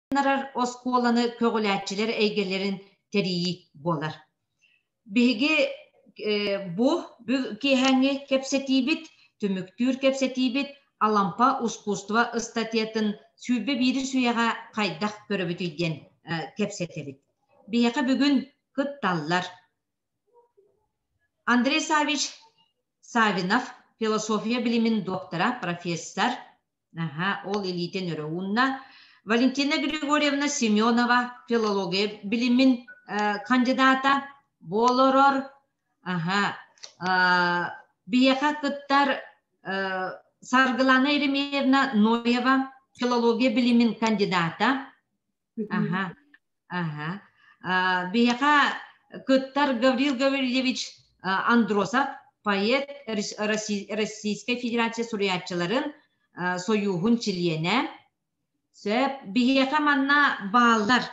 Сайыннарар оскуоланы көҕүлээччилэр эйгэлэрин тэрийии буолар. Биһиги бу киэһээҥҥи кэпсэтиибит, түмүктүүр кэпсэтиибит Алампа ускуустуба ыстатыйатын 21-ис үйэҕэ хайдах көрөбүтүй диэн кэпсэтэбит. Биһиэхэ бүгүн кытталлар Андрей Савич Савинов, философия билимин доктора, профессор, Аһа, ол илиитин өрө уунна. Валентина Григорьевна Семенова, филология билимин кандидата буолорор. Аһа, биһиэхэ кыттар Саргылана Еремеевна Ноева, филология билимин кандидата. Аһа, аһа. Биһиэхэ кыттар Гаврил Гаврильевич Андросов, поэт, Российскай Федерация суруйааччыларын сойууһун чилиэнэ. Сөп. Биһиэхэ манна бааллар.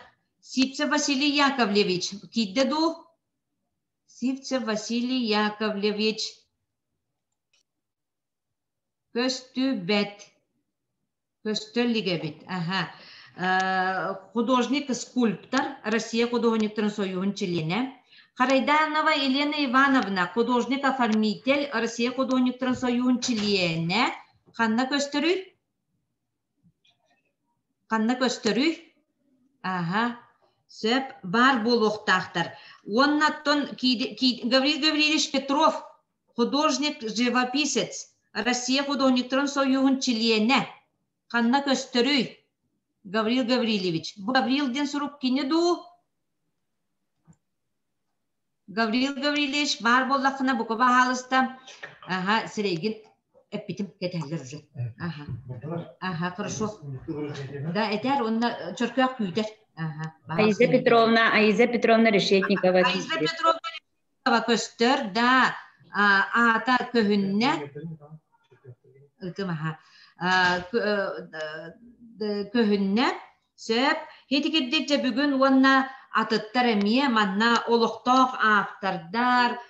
Сивцев Василий Яковлевич киирдэ дуу? Сивцев Василий Яковлевич көстүбэт. Көстө илик эбит. Аха. Художник, скульптор, Россия художниктарын союһун чилиэнэ. Харайданова Елена Ивановна, художник-оформитель, Россия художниктарын союһун чилиэнэ. Ханна көстөрүй? Ханна көстөрүй? Аха. Сөп, баар буолуохтаахтар. Уонна оттон Гаврил Гаврильевич Петров, художник, живописец, Россия художниктарын союһун чилиэнэ. Ханна көстөрүй? Гаврил Гаврильевич. Бу Гаврил диэн сурук кини дуу? Гаврил Гаврильевич баар буоллаххына бука баһаалыста. Аха, сирэйгин эппитим кэтэһэллэр уже. Аха. Аха, хорошо. Да, этэр уонна чөркөөх күүтэр. Аха. Аиза Петровна, Аиза Петровна Решетникова. Аиза Петровна көстөр да аата көһүннэ ытым аха көһүннэ сөп итикирдик дьэ бүгүн уонна атыттар эмиэ манна олохтоох автордар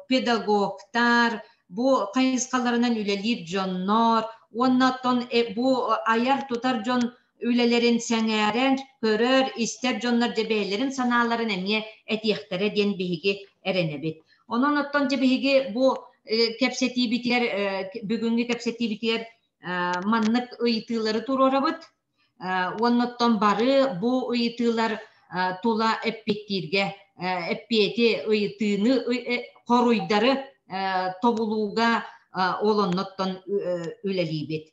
педагогтар бу хайысхаларынан үлэлиир дьоннор уонна оттон бу айар тутар дьон үлэлэрин сэҥээрэн көрөр, истэр дьоннор дьэ бэйэлэрин санааларын эмиэ этиэхтэрэ диэн биһиги эрэнэбит. Онон оттон дьэ биһиги бу кэпсэтиибитигэр, бүгүҥҥү кэпсэтиибитигэр маннык ыйытыылары туруорабыт. Уонна оттон бары бу ыйытыылар тула эппиэттииргэ, эппиэти, ыйытыыны, хоруйдары тобулууга ол оннуттан үлэлиибит.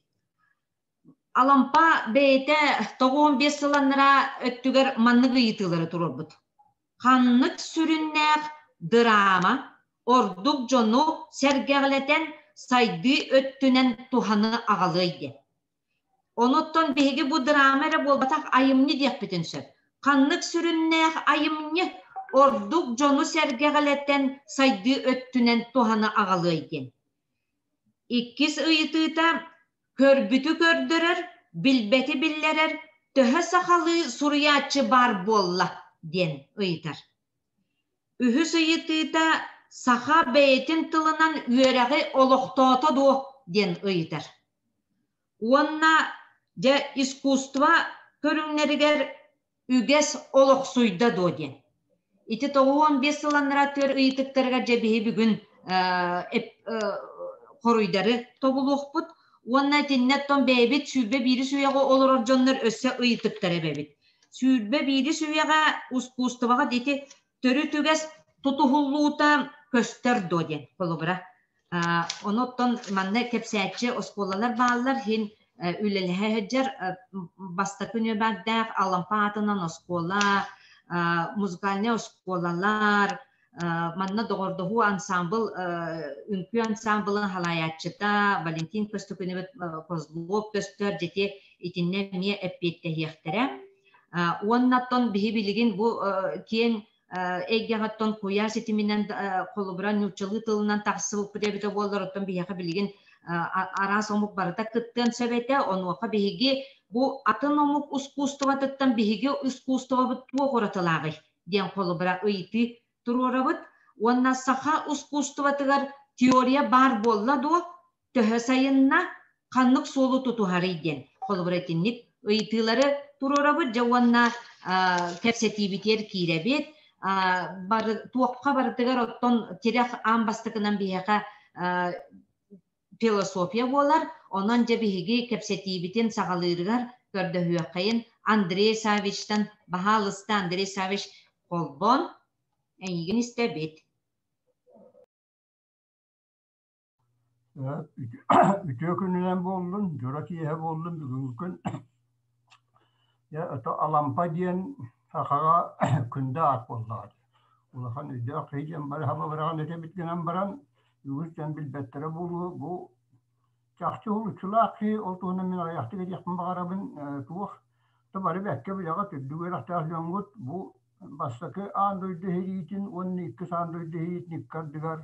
Алампа бэйэтэ 95 сыл анараа өттүгэр маннык ыйытыылары туруорбут. Ханнык сүрүннээх дыраама ордук дьону сэргэҕэлэтэн сайдыы өттүнэн туһаны аҕалыай диэн. Онуттан биһиги бу дыраама эрэ буолбатах айымньы диэхпитин сөп. Ханнык сүрүннээх айымньы ордук дьону сэргэҕэлэтэн сайдыы өттүнэн туһаны аҕалыай диэн. Иккис ыйытыыта көрбүтү көрдөрөр, билбэти биллэрэр төһө сахалыы суруйааччы баар буолла диэн ыйытар. Үһүс ыйытыыта саха бэйэтин тылынан үөрэҕи олохтоото дуо диэн ыйытар. Уонна дьэ искусство көрүҥнэригэр үгэс олохсуйда дуо диэн. Ити 95 сыл аннараатыгар ыйытыктарыгар дьэ биһи бүгүн хоруйдары тобулуохпут уонна итиннэ оттон бэйэбит 21-ис үйэҕэ олорор дьоннор өссө ыйытыктар эбэбит. 21-ис үйэҕэ ускуустубаҕа ити төрүт үгэс тутуһуллуута көстөр дуо диэн холобура Ону оттон манна кэпсээччи оскуолалар бааллар, иһин үлэлэһэ сылдьар бастакы нүөмэрдээх Алампа аатынан оскуола, музыкальнай оскуолалар, манна доҕордоһуу ансаамбыл, үҥкүү ансаамбылын халайааччыта Валентин Көстөкүнэбит Козлов көстөр, дьити итиннэ эмиэ эппиэттэһиэхтэрэ. Уонна оттон биһи билигин бу киэҥ эйгэҕиттэн куйаар ситиминэн холобура нууччалыы тылынан тахсыбыппыт эбитэ буоллар оттон биһиэхэ билигин араас омук барыта кыттыан сөп этэ онуоха биһиги бу атын омук ускуустубатыттан биһиги ускуустубабыт туох уратылааҕый диэн холобура ыйытыы туруорабыт уонна саха ускуустубатыгар теория баар буолла дуо төһө сайынна ханнык суолу тутуһарый диэн холобура итинник. Ыйытыылары туруорабыт дьэ уонна кэпсэтиибитигэр киирэбит. Бары, туохха барытыгар оттон тирэх аан бастакынан биһиэхэ философия буолар. Онон дьэ биһиги кэпсэтиибитин саҕалыырыгар көрдөһүөххэйин Андрей Савичтан баһаалыста Андрей Савич холбон эйигин истэбит. Үтүө күнүнэн буоллун, дьоро киэһэ буоллун бүгүҥҥү күн. Дьэ, ото Алампа диэн сахаҕа күндү аат буоллаҕа дии. Улахан өйдөөх киһи диэн бары хаба быраҕан этэбит гынан баран, үгүс дьон билбэттэрэ буолуо. Бу чахчы уһулуччулаах киһи, ол туһунан мин аҕыйахтык этиэхпин баҕарабын. Туох да бары бэккэ билэҕит, үрдүк үөрэхтээх дьоҥҥут бу бастакы аан дойду сэриитин уонна иккис аан дойду сэриитин икки ардыгар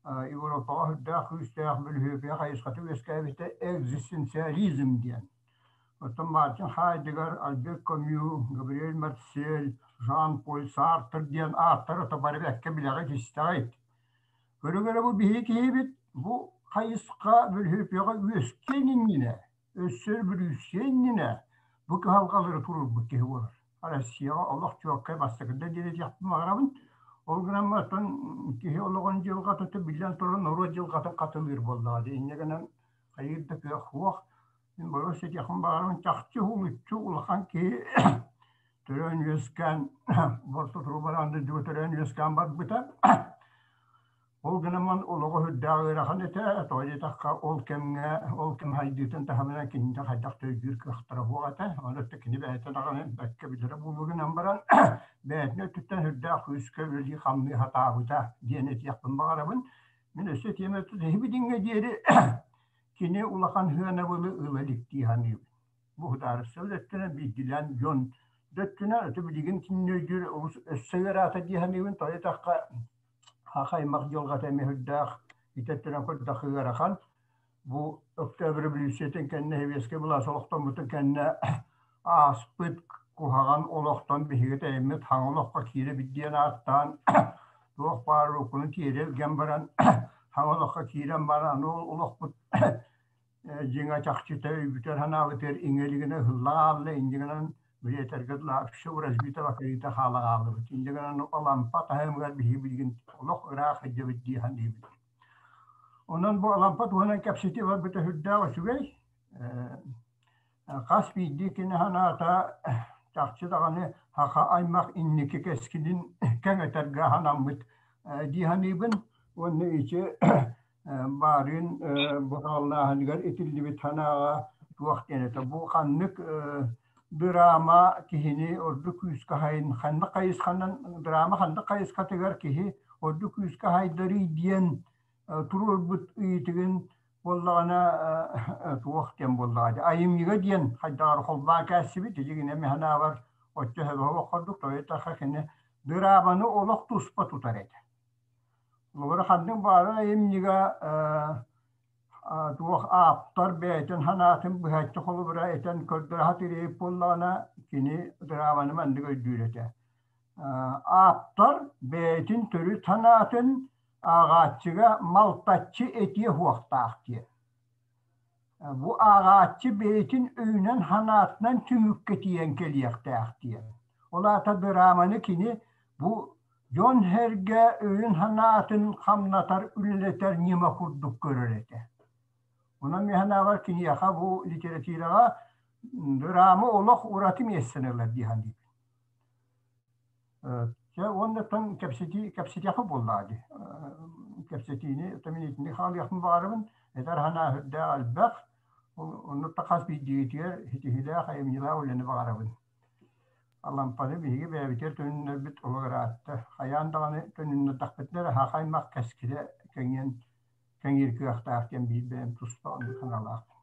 Европаҕа сүрдээх күүстээх бөлүһүөпүйэ хайысхата үөскээбитэ экзистенциализм диэн. Оттон Мартин Хайдегер, Альберт Камю, Габриэль Марсель, Жан-Поль Сартр диэн ааттар ото бары бэккэ билэҕит истэҕит. Көрүҥ эрэ бу биһиги киһибит бу хайысха бөлүһүөпүйэҕэ үөскүөн иннинэ, өссө бүрүүсүө иннинэ бу кыһалҕалары туруорбут киһи буолар. Россияҕа олох чуолкай бастакыта диэри диэхпин баҕарабын. Ол гынан оттон киһи олоҕун дьылҕата биллэн турар норуот дьылҕатын хатылыыр буоллаҕа дии. Инньэ гынан хайыыр да кыах суох. Мин боруос этиэхпин баҕарабын чахчы уһулуччу улахан киһи төрөөн үөскээн ортотугар баран дойдуга төрөөн үөскээн барбыта. Ол гынан олоҕо сүрдээх ыарахан этэ, тоҕо диэтэххэ ол кэмҥэ, ол кэм хайдыытын таһымынан кинини хайдах да өйдүүр кыахтара суох этэ. Ону өттө кини бэйэтэ даҕаны бэркэ билэрэ буолуо гынан баран, бэйэтин өттүттэн сүрдээх күүскэ үлэлии-хамныы сатаабыта диэн этиэхпин баҕарабын. Мин өссө этиэм этэ, билиҥҥэ диэри кини улахан сыанабылы ыла илик дии саныыбын. Бу судаарыстыба да өттүнэн биирдиилээн дьон да өттүнэн, аты билигин кинини өйдүүр олус өссө ыараата дии саныыбын. Тоҕо диэтэххэ, Саха аймах дьылҕата эмиэ сүрдээх ити өттүнэн көрдөххө ыарахан. Бу Өктөөп революциятын кэннэ сэбиэскэй былаас олохтоммутун кэннэ ааспыт куһаҕан олохтон биһиги тэйиммит хаҥа олоххо киирэбит диэн ааттаан туох баар уруккуну тиэрэ илгэн баран хаҥа олоххо киирэн баран аны ол олохпут дьиҥэ чахчыта өйбүтэр-санаабытыгар иҥэ илигинэ ыһылла хаалла, инньэ гынан билиэтэргэ дылы вообще разбита бакырыыта хаала хааллыбыт. Инньэ гынан Алампа таһымыгар биһиги билигин олох ыраах сылдьабыт дии саныыбыт. Онон бу Алампа туһунан кэпсэтии барбыта сүрдээх үчүгэй. Хас биирдии кини санаата чахчы даҕаны саха аймах инники кэскилин кэҥэтэргэ санаммыт дии саныыбын. Уонна ити баарыын быһааллааһыныгар итиллибит санааҕа туох диэн этэ бу ханнык дыраама киһини ордук күүскэ хайын ханнык хайысханан драма ханнык хайысхатыгар киһи ордук күүскэ хайдарый диэн туруорбут ыйытыгын буоллаҕына туох диэн буоллаҕа дии айымньыга диэн хайдаҕар холбоон кээссибит илигинэ мин санаабар оччо сөбө курдук тоҕо кини дырааманы олох туспа тутар этэ. Холобура, ханнык баҕарар айымньыга туох ааптар бэйэтин санаатын быһаччы холобура этэн көрдөрө сатыыр эбит буоллаҕына, кини драманы маннык өйдүүр этэ. Ааптар бэйэтин төрүт санаатын ааҕааччыга малтаччы этиэ суохтаах диэн. Бу ааҕааччы бэйэтин өйүнэн-санаатынан түмүккэ тиийэн кэлиэхтээх диэн. Ол аата драманы кини бу дьон-сэргэ өйүн-санаатын хамнатар, үлэлэтэр ньыма курдук көрөр этэ. Онон мин санаабар киниэхэ бу литератураҕа драма олох ураты миэстэни ылар дии саныыбын. Чэ уонна оттон кэпсэтии кэпсэтиэххэ буоллаҕа дии. Кэпсэтиини оттон мин итинник хаалыахпын баҕарабын. Этэр санаа сүрдээх элбэх. Онно хас биирдиигитигэр ситиһиилээх, айымньылаах үлэни баҕарабын. Алампаны биһиги бэйэбитигэр төнүннэрбит олох ыраатта. Хайаан даҕаны төнүннэрдэхпитинэ эрэ саха аймах кэскилэ кэҥиэн кэҥиир кыахтаах диэн биир бэйэм туспа оннук санаалаахпын.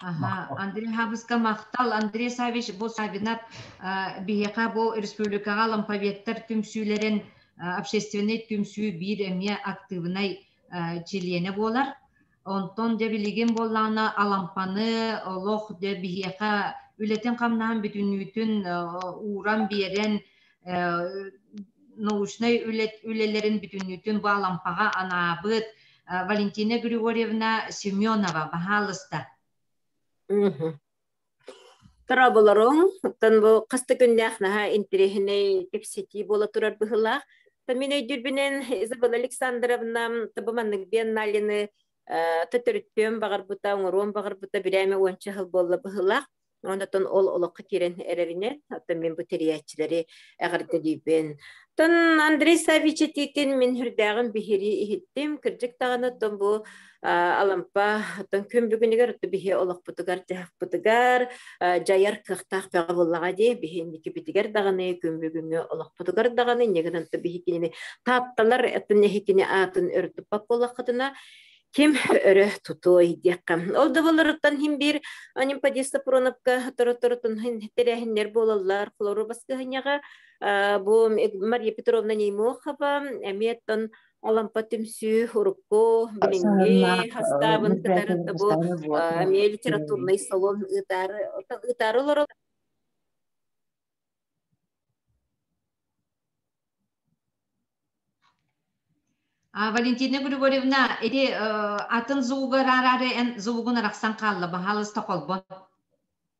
Аха, Андрей Хабыска махтал. Андрей Савич бу Савинов биһиэхэ бу республикаҕа ламповедтар түмсүүлэрин общественнай түмсүү биир эмиэ актыыбынай чилиэнэ буолар. Онтон дьэ билигин буоллаҕына Алампаны олох дьэ биһиэхэ үлэтин-хамнаһын бүтүннүүтүн ууран биэрэн научнай үлэлэрин бүтүннүүтүн бу Алампаҕа анаабыт Валентина Григорьевна Семенова, баһаалыста. Дорооболоруҥ. Оттон бу хас да күннээх наһаа интэриэһинэй кэпсэтии буола турар быһыылаах. Мин өйдүүрбүнэн Изабелла Александровна бу маннык биенналины төтөрүттүөн баҕарбыта, оҥоруон баҕарбыта бирээмэ уонча сыл буолла быһыылаах. Онтон ол олоххо киирэн эрэринэн, оттон мин бу тэрийээччилэри эҕэрдэлиибин. Оттон Андрей Саввич этиитин мин сүрдээҕин биһирии иһиттим. Кырдьык даҕаны оттон бу Алампа оттон күн бүгүнүгэр биһи олохпутугар-дьаһахпытыгар дьайар кыахтаах бөҕө буоллаҕа дии. Биһи инникибитигэр даҕаны, күн бүгүҥҥү олохпутугар даҕаны, инньэ гынан биһи кинини таатталар оттон эһикини аатын өр туппат буоллаххытына, ким өрө тутуой диэххэ. Ол да буоларыттан хин биир Анимпадиста Проновка торотторутун тэрээһиннэр буолаллар. Холору баскыһынньаҕа бу Мария Петровна Неймохова эмиэ оттон Алампа түмсүү урукку билиҥҥи хастаабын кытары бу эмиэ литературнай салон ыытаары ыытаары олорор. Валентина Григорьевна, ити атын звугар араары эн звугун арахсан хаалла, баһаалыста холбон.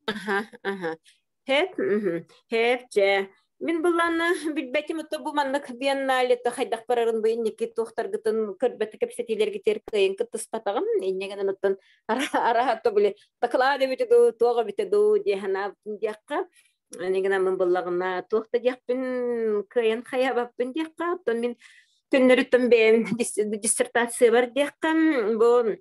Аха, аха. Хэп, хэп, дьэ. Мин былааны билбэтим ото бу маннык биеннале хайдах барарын бу инники туохтаргытын көрбөтө кэпсэтиилэргитигэр кыайын кыттыспатаҕым. Инньэ гынан оттон араһа били доклад эбитэ дуу, туох эбитэ дуу дии санаабытым диэххэ. Инньэ гынан мин буллаҕына туох да диэхпин кыайан хайаабаппын диэххэ. Оттон мин көннөрүттэн бэйэм диссертациябар диэххэ бу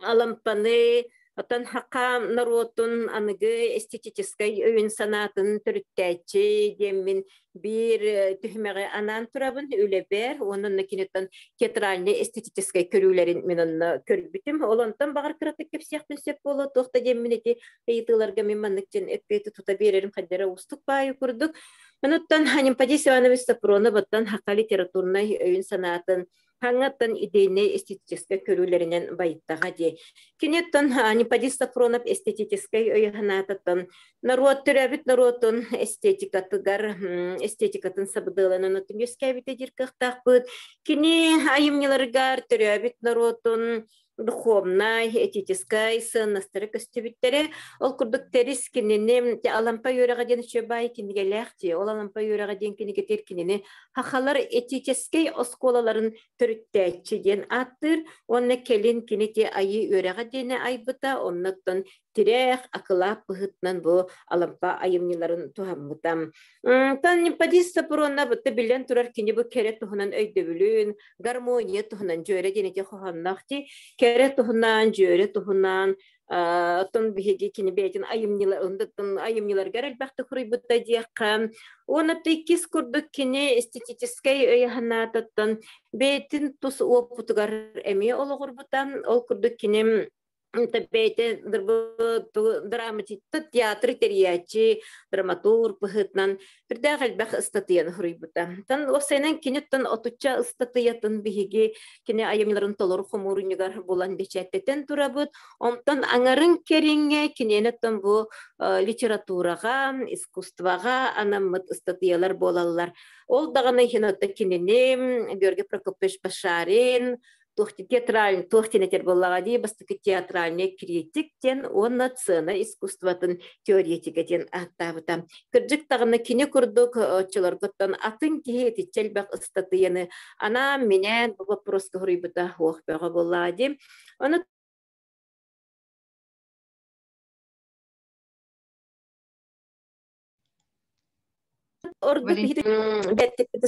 Алампаны, оттон Хака норуотун аныгы эстетическай өйүн-санаатын төрүттээччи диэммин биир түһүмэҕи анаан турабын үлэбэр уонна онно киниттэн театральнай эстетическай көрүүлэрин мин онно көрбүтүм. Ол онтон баҕар кыратык кэпсиэхпин сөп буолуо, туох да диэммин ити ыйытыыларга мин маннык диэн эппиэти тута биэрэрим хайдара уустук баайы курдук. Онуттан Анемподист Иванович Сапронов оттон Хака литературнай өйүн-санаатын хаҥаттан идейнэй эстетическэй көрүүлэринэн байыттаҕа дии. Киниттэн Анипадис Сафронов эстетическэй өйө-санаатыттан норуот төрөөбүт норуотун эстетикатыгар эстетикатын сабыдыаланан отун үөскээбитэ диир кыахтаахпыт. Кини айымньыларыгар төрөөбүт норуотун духовнай, этическай сыаннастары көстүбүттэрэ. Ол курдук Тэрис кинини Алампа үөрэҕэ диэн үчүгэй кинигэлээх дии. Ол Алампа үөрэҕэ диэн кинигэтигэр кинини Хахалар этическэй оскуолаларын төрүттээччи диэн ааттыыр уонна кэлин кини ти айыы үөрэҕэ диэни айбыта, оннуттан тирэх, акылаат быһыытынан бу Алампа айымньыларын туһаммыта. Тан Сапронна бытта биллэн турар кини бу кэрэ туһунан өйдөбүлүн, гармония туһунан дьүөрэ диэн ити хоһоонноох ти кэрэ туһунан, дьүөрэ туһунан оттон биһиги кини бэйэтин айымньыларыгар элбэхтик суруйбута диэххэ. Уонна иккис курдук кини эстетическэй өйө-санаатыттан бэйэтин тус уопутугар эмиэ олоҕурбута. Ол курдук кини бэйэтэ драматикта театр тэрийээччи, драматург быһыытынан Үрдээх элбэх ыстатыйаны суруйбута. Тан уопсайынан киниттэн отучча ыстатыйатын биһиги кини айымньыларын толору хомуурунньугар булан бэчээттэтэн турабыт. Онтон аҥарын кэриҥэ киниэнэттэн бу литератураҕа, искусствоҕа анаммыт ыстатыйалар буолаллар. Ол даҕаны иһин кинини Георгий Прокопьевич Башарин туох театральный туох диэн этэр буоллаҕа дии бастакы театральный критик диэн уонна сцена искусствотын теоретига диэн ааттаабыта. Кырдьык даҕаны кини курдук оччолорготтон атын киһи итиччэ элбэх ыстатыйаны анаан-минээн бу боппуруоска суруйбута уох бөҕө буоллаҕа дии. Ону Ордук бэттиппит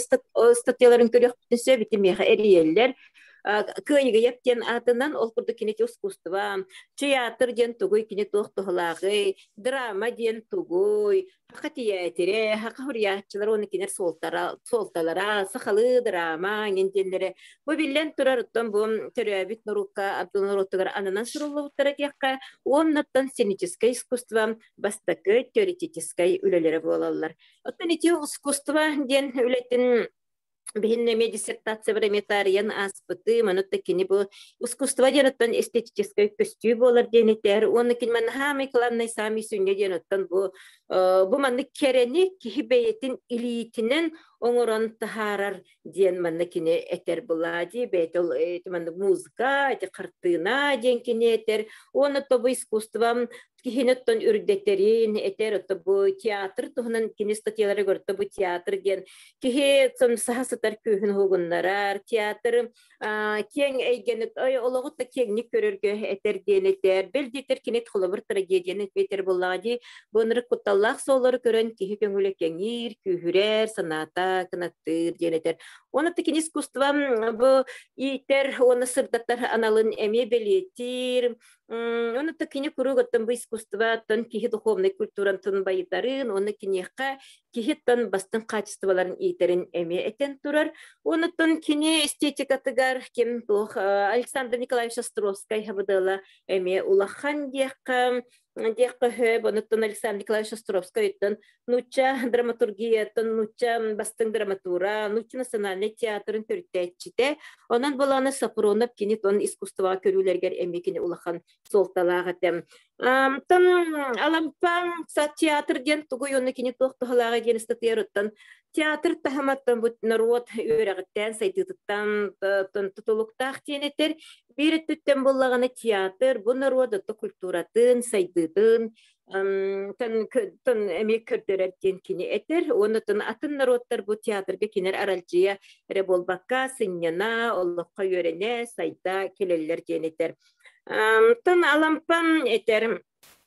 ыстатыйаларын көрүөхпүтүн сөп ити миэхэ эрийэллэр. Кыайыгыйап диэн аатынан ол курдук кини искусство, театр диэн тугуй, кини туох туһалааҕый, драма диэн тугуй, саха тиээтирэ, саха суруйааччылар уонна кинилэр суолтара, суолталара, сахалыы драма иҥин диэннэрэ. Бу биллэн турар, оттон бу төрөөбүт норуокка, норуоттугар ананан суруллубуттара диэххэ, уоннаттан сценическое искусство бастакы теоретическай үлэлэрэ буолаллар. Оттон ити искусство диэн үлэтин биһин эмиэ диссертация барометариян ааспыты, манытта кини бу искусство диэн оттон эстетическай көстүү буолар диэн этэр. Уонна кини манна хаамай главный саамай сүнньэ диэн оттон бу бу маннык кэрэни киһи бэйэтин илиитинэн оҥорон таһаарар диэн манна кини этэр была дии бэйэтэ ити маннык музыка, ити хартыына диэн кини этэр. Уонна тобу искусство Киһини оттон үрдэтэрин этэр, отто бу театр туһунан кини статьялары көртө, бу театр диэн киһи саха сытар күүһүн уһугуннарар, театр киэҥ эйгэни олоҕу да киэҥник көрөргө этэр диэн этэр. Бэл диэтэр кини холобур трагедияны этэр буоллаҕа дии. Бу ынырык кутталлаах суоллары көрөн киһи көҥүлэ кэҥиир, күүһүрэр, санаата кынаттыыр диэн этэр. Уонна кини искусство бу иитэр уонна сырдатар аналын эмиэ бэлиэтиир. Оны кини куруук оттон бу искусствоттан киһи духовнай культуратын байытарын, уонна киниэхэ киһиттэн бастыҥ качестволарын иитэрин эмиэ этэн турар. Онуттан кини эстетикатыгар ким туох Александр Николаевич Островскай хабыдыала эмиэ улахан диэххэ диэххэ хөп. Онуттан Александр Николаевич Островскай нуучча драматургиятын, нуучча бастыҥ драматура, нуучча национальнай театрын төрүттээччитэ. Онон буланы Сапронов кини тон искусствоҕа көрүүлэригэр эмиэ кини улахан суолталаах этэ. Тон Алампа театр диэн тугуй онно кини туох туһалааҕа диэн ыстатыйарыттан театр таһыматтан бу норуот үөрэҕиттэн сайдыытыттан тутулуктаах диэн этэр. Биир өттүттэн буоллаҕына театр бу норуот культуратын, сайдыытын тон эмиэ көрдөрөр диэн кини этэр. Уонна атын норуоттар бу театрга кинер аралдьыйа эрэ буолбакка сынньана, олоххо үөрэнэ, сайда кэлэллэр диэн этэр. Тон Алампан этэр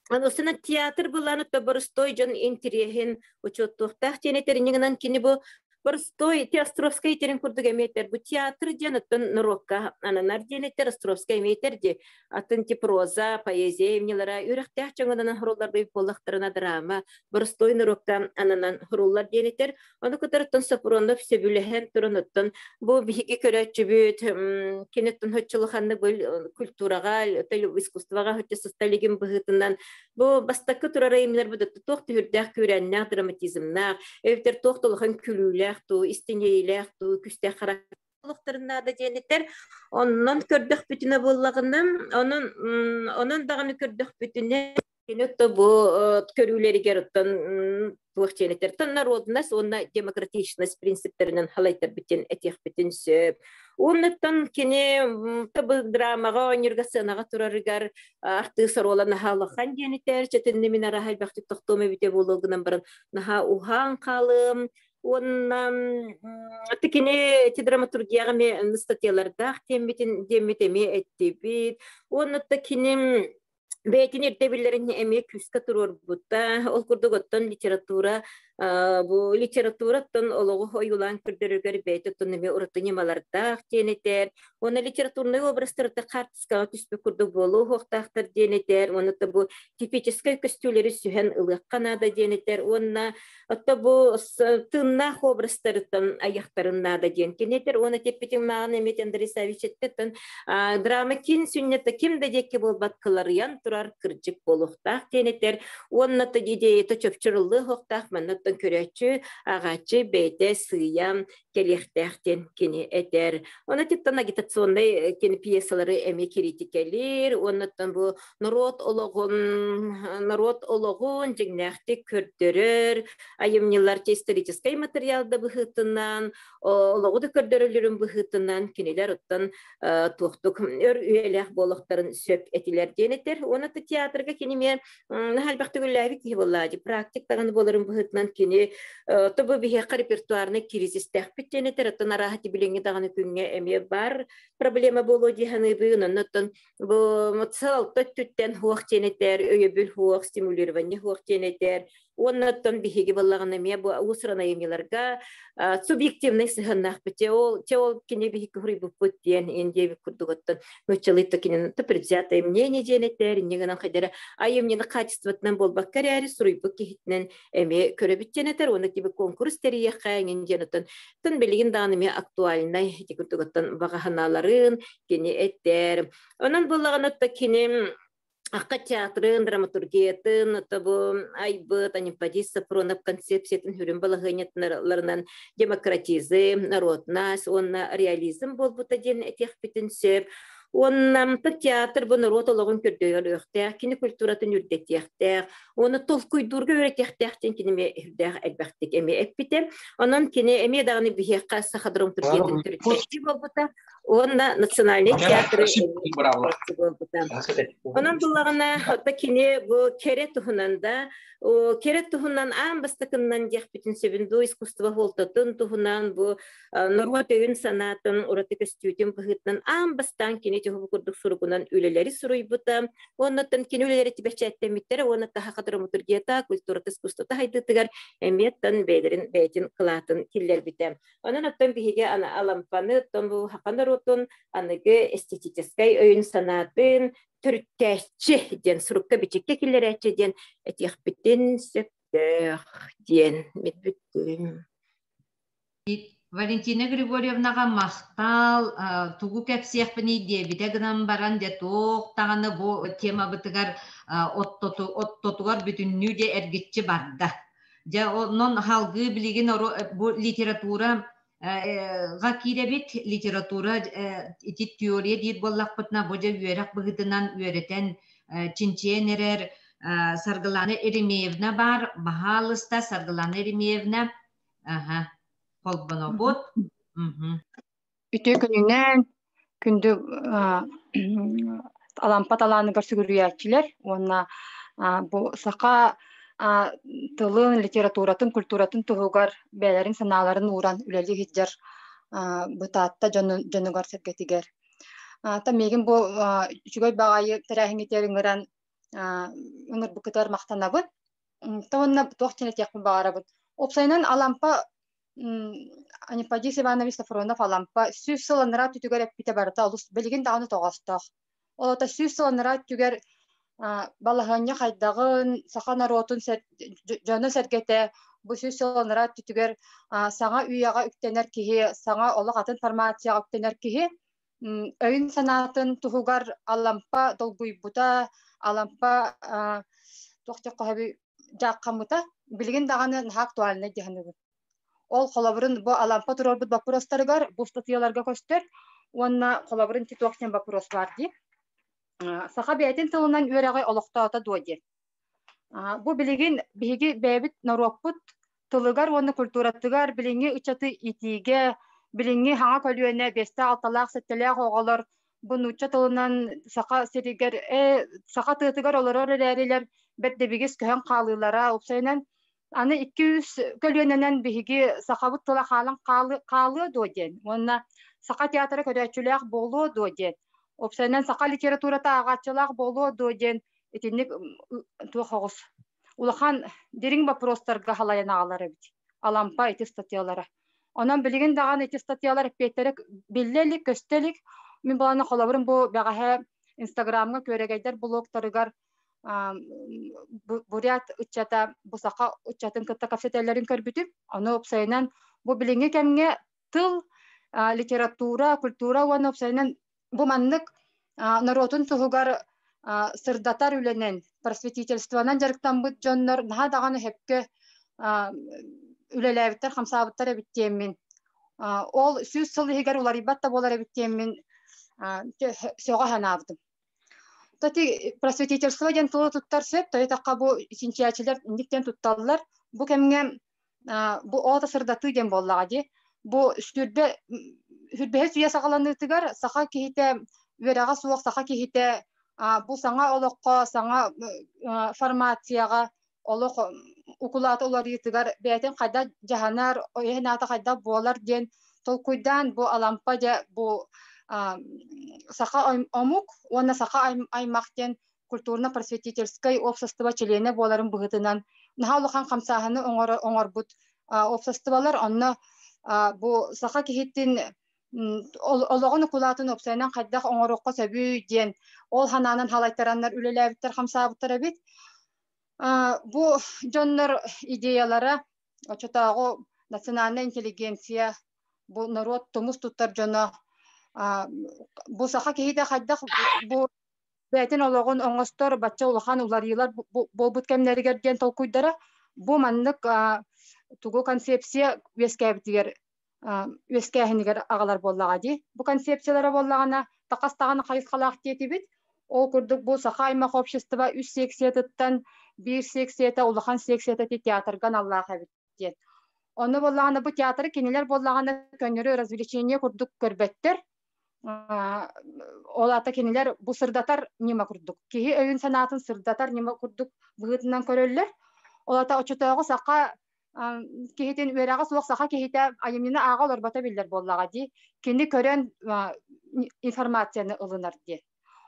Анусына театр былааны тоборустой дьон интириэһин учуоттуохтаах диэн этэр иннигинэн кини бу Боростой ти Островскай итерин курдук эмиэтер бу театр диэн оттон норуокка ананар диэн этер Островскай эмиэтер ди атын ти проза, поэзия эмнелара үрэхтээх дьоҥонон хоруллар буоллахтарына драма боростой норуокка ананан хоруллар диэн этер. Ону кытары Сопронов сөбүлэһэн туран оттон бу биһиги көрөөччүбүт киниттэн хоччулуханны бу культураҕа, искусствоҕа хоччу сысталигин быһыытынан бу бастакы турар айымньылар бу туох түһүрдээх күүрээннээх драматизмнаах, эбэтэр туох да улахан күлүүлээх туу, истиҥэйилээх туу, күстээх характер олохторун наада диэнитэр. Оннон көрдөхпүтүнэ буоллаҕына, онон онон даҕаны көрдөхпүтүнэ кини отто бу көрүүлэригэр оттон туох диэнитэр народность уонна демократичность принциптэринэн халайтарбыт диэн этиэхпитин сөп. Уоннаттан кини бу драмаҕа оонньуурга сценаҕа турарыгар артыыс оруола наһаа улахан диэн этэр. Чэтинни мин араһа элбэхтик тохтуом эбитэ буолуо гынан баран наһаа уһаан хаалыам. Уонна кини ити драматургияҕа эмиэ статьялардаах диэммитин диэммит эмиэ эттибит. Уонна кини бэйэтин ирдэбиллэрин эмиэ күүскэ туруорбута. Ол курдук оттон литература бу литератураттан олоҕу ойуулаан көрдөрөргөр бэйэтэ оттон эмиэ ураты ньымалардаах диэн этэр. Уонна литературнай образтарыта хаартыскаҕа түспүт курдук буолуо уһуохтаахтар диэн этэр. Уонна бу типическэй көстүүлэри сүһэн ылыахха наада диэн этэр. Уонна Отто бу тыыннаах образтарыттан айахтарын наада диэн кини этэр. Уонна теппитин мааҕын эмиэ Андрей Савич эттеттен драма кин сүнньэтэ ким да диэки буолбат кыларыйан турар кырдьык буолуохтаах диэн этэр. Уонна та идеята чопчуруллуох уохтаах маннаттан көрөөччү, ааҕааччы бэйэтэ сыыйан кэлиэхтээх диэн кини этэр. Онно типтан агитационнай кини пьесалары эмиэ киритикэлиир. Уоннаттан бу норуот олоҕун норуот олоҕун дьиҥнээхтик көрдөрөр айымньылар историческай материал да быһыытынан олоҕу да көрдөрөллөрүн быһыытынан кинилэр оттон туохтук өр үйэлээх буолуохтарын сөп этилэр диэн этэр. Уонна театрга кини эмиэ наһаа элбэхтик үлэлээбит киһи буоллаа дии. Практик даҕаны буоларын быһыытынан кини тобу биһиэхэ репертуарнай кризистэхпит диэн этэр. Оттон арааһа билиҥҥи даҕаны күҥҥэ эмиэ бар проблема буолуо дии саныыбын. Оннуттан Бу салалта өттүттэн хуох диэн этэр, өйөбүл хуох, стимулирование хуох диэн этэр. Уонна оттон биһиги буоллаҕына эмиэ бу уус-уран айымньыларга субъективнай сыһыаннаахпыт. Те ол, те ол кини биһиги хуруйбуппут диэн ин диэбит курдук оттон нууччалыы то кинини то предвзятое мнение диэн этэр, инньэ гынан хайдара айымньыны качествотынан буолбакка эрээри суруйбут киһитинэн эмиэ көрөбүт диэн этэр. Уонна тиби конкурс тэрийиэххэ эҥин диэн оттон тын билигин даҕаны эмиэ актуальнай ити курдук оттон баҕаһыналарын кини этэр. Онон буоллаҕына кини Акка театрын, драматургиятын, бу айбыт Анемподист Сапронов концепциятын хүрүн балаһыанньатыларынан демократизм, народность уонна реализм буолбута диэн этиэхпитин сөп. Уонна театр бу норуот олоҕун көрдөйөрүөхтээх, кини культуратын үрдэтиэхтээх, уонна толкуйдуурга үөрэтиэхтээх диэн кини эмиэ үрдээх элбэхтик эмиэ эппитэ. Онон кини эмиэ даҕаны биһиэхэ саха драматургиятын төрүттээччи буолбута. Уонна национальный театры буолбута. Онон буллаҕына, отто кини бу кэрэ туһунан да, кэрэ туһунан аан бастакыннан диэхпитин сөбүн дуу, искусство хуолтатын туһунан бу норуот өйүн санаатын ураты көстүүтүн быһыытынан аан бастаан кини туһу курдук суругунан үлэлэри суруйбута. Уоннаттан кини үлэлэри бэчээттэммиттэрэ уонна таһа драматургията, культурата, искусствота хайдыытыгар эмиэттэн бэйэлэрин бэйэтин кылаатын киллэрбитэ. Онон оттон биһиги Алампаны, оттон бу саха норуотун аныгы эстетическай өйүн-санаатын төрүттээччи диэн сурукка-бичиккэ киллэрээччи диэн этиэхпитин сөптөөх диэн мин бүттүм. Валентина Григорьевнаҕа махтал, тугу кэпсиэхпиний диэбитэ гынан баран, дьэ туох даҕаны бу темабытыгар оттотугар бүтүннүү дьэ эргиччи барда. Дьэ онон салгыы билигин бу литература га киирэбит, литература ити теория диир буоллахпытына, бу дьэ үөрэх быһыытынан үөрэтэн чинчийэн эрэр Саргылана Еремеевна баар. Баһаалыста, Саргылана Еремеевна, аха, холбонобут. Үтүө күнүнэн, күндү Алампа талааныгар сүгүрүйээччилэр уонна бу саха тылын, литературатын, культуратын туһугар бэйэлэрин санааларын ууран үлэлии сылдьар бытаатта дьонугар-сэргэтигэр. Та миигин бу үчүгэй баҕайы тэрээһиҥҥитигэр ыҥыран ыҥырбыккытыгар махтанабын. Уонна туох диэн этиэхпин баҕарабын. Уопсайынан Алампа Анипадис Иванович Софронов Алампа 100 сыл анараа өттүгэр эппитэ барыта олус билигин даҕаны тоҕоостоох. Ол аата 100 сыл анараа өттүгэр балаһыанньа хайдаҕын, саха норуотун дьоно-сэргэтэ бу 100 сыл анараа өттүгэр саҥа үйэҕэ үктэнэр киһи, саҥа олох атын формацияҕа үктэнэр киһи өйүн-санаатын туһугар Алампа долгуйбута, Алампа туох диэххэ дьааххаммыта билигин даҕаны наһаа актуальнай дии саныыбын. Ол холобурун бу Алампа туруорбут боппуруостарыгар бу ыстатыйаларга көстөр уонна холобурун ити туох диэн боппуруос баар дии. Саха бэйэтин тылынан үөрэҕи олохтоото дуо диэн. Бу билигин биһиги бэйэбит норуоппут тылыгар уонна культуратыгар билиҥҥи ыччаты иитиигэ, билиҥҥи хаҥа көлүөнэ биэстээх, алталаах, сэттэлээх оҕолор бу нуучча тылынан саха сиригэр, саха тыатыгар олорор эрээрилэр бэрт дэбигис көһөн хаалыылара, уопсайынан аны 200 көлүөнэнэн биһиги сахабыт тыла хаалан хаалыа дуо диэн уонна саха театра көрөөччүлээх буолуо дуо диэн, уопсайынан саха литературата ааҕааччылаах буолуо дуо диэн итинник туох оҕус улахан дириҥ боппуруостарга халайан аҕалар эбит Алампа ити статьялара. Онон билигин даҕаны ити статьялар эппиэттэрэ биллэ илик, көстө илик. Мин баланы холобурум бу бэҕэһээ Инстаграмҥа күөрэгэйдэр блогтарыгар бурят ыччата бу саха ыччатын кытта кэпсэтэллэрин көрбүтүм. Ону уопсайынан бу билиҥҥи кэмҥэ тыл, литература, культура уонна уопсайынан бу маннык норуотун туһугар сырдатар үлэнэн, просветительствонан дьарыктаммыт дьоннор наһаа даҕаны сөпкө үлэлээбиттэр, хамсаабыттар эбит диэммин. Ол 100 сыл иһигэр уларыйбат да буолар эбит диэммин сөҕө санаабытым. Тати просветительство диэн тылы туттар сөп, тойотохха бу чинчийээччилэр инник диэн тутталлар. Бу кэмҥэ бу оото сырдатыы диэн буоллаҕа дии. Бу 25-с үйэ саҕаланыытыгар саха киһитэ үөрэҕэ суох саха киһитэ бу саҥа олоххо, саҥа формацияҕа олох укулаата уларыйыытыгар бэйэтин хайдах дьаһанар, өйө-санаата хайдах буолар диэн толкуйдаан бу Алампа дьэ бу саха омук уонна саха аймах диэн культурно-просветительскай уопсастыба чилиэнэ буоларын быһыытынан наһаа улахан хамсааһыны оҥорбут уопсастыбалар онно бу саха киһитин олоҕун укулаатын уопсайынан хайдах оҥоруохха сөбүй диэн ол санаанан халайтараннар үлэлээбиттэр, хамсаабыттар эбит. Бу дьоннор идеялара оччотооҕу национальнай интеллигенция бу норуот тумус туттар дьоно бу саха киһитэ хайдах бу бэйэтин олоҕун оҥостор бачча улахан уларыйыылар буолбут кэмнэригэр диэн толкуйдара бу маннык тугу концепция үөскээбитигэр үөскээһинигэр аҕалар буоллаҕа дии. Бу концепциялара буоллаҕына тахас даҕаны хайысхалаах диэтибит. Ол курдук бу саха аймах общество үс секциятыттан биир секцията улахан секцията театрга аналлаах эбит диэн. Онно буоллаҕына бу театры кинилэр буоллаҕына көннөрү развлечение курдук көрбөттөр. Ол ата кинилэр бу сырдатар ньыма курдук. Киһи өйүн санаатын сырдатар ньыма курдук быһыытынан көрөллөр. Ол ата оччотооҕу саха киһитин үөрэҕэ суох саха киһитэ айымньыны ааҕа олорбото биллэр буоллаҕа дии. Кини көрөн информацияны ылынар диэн.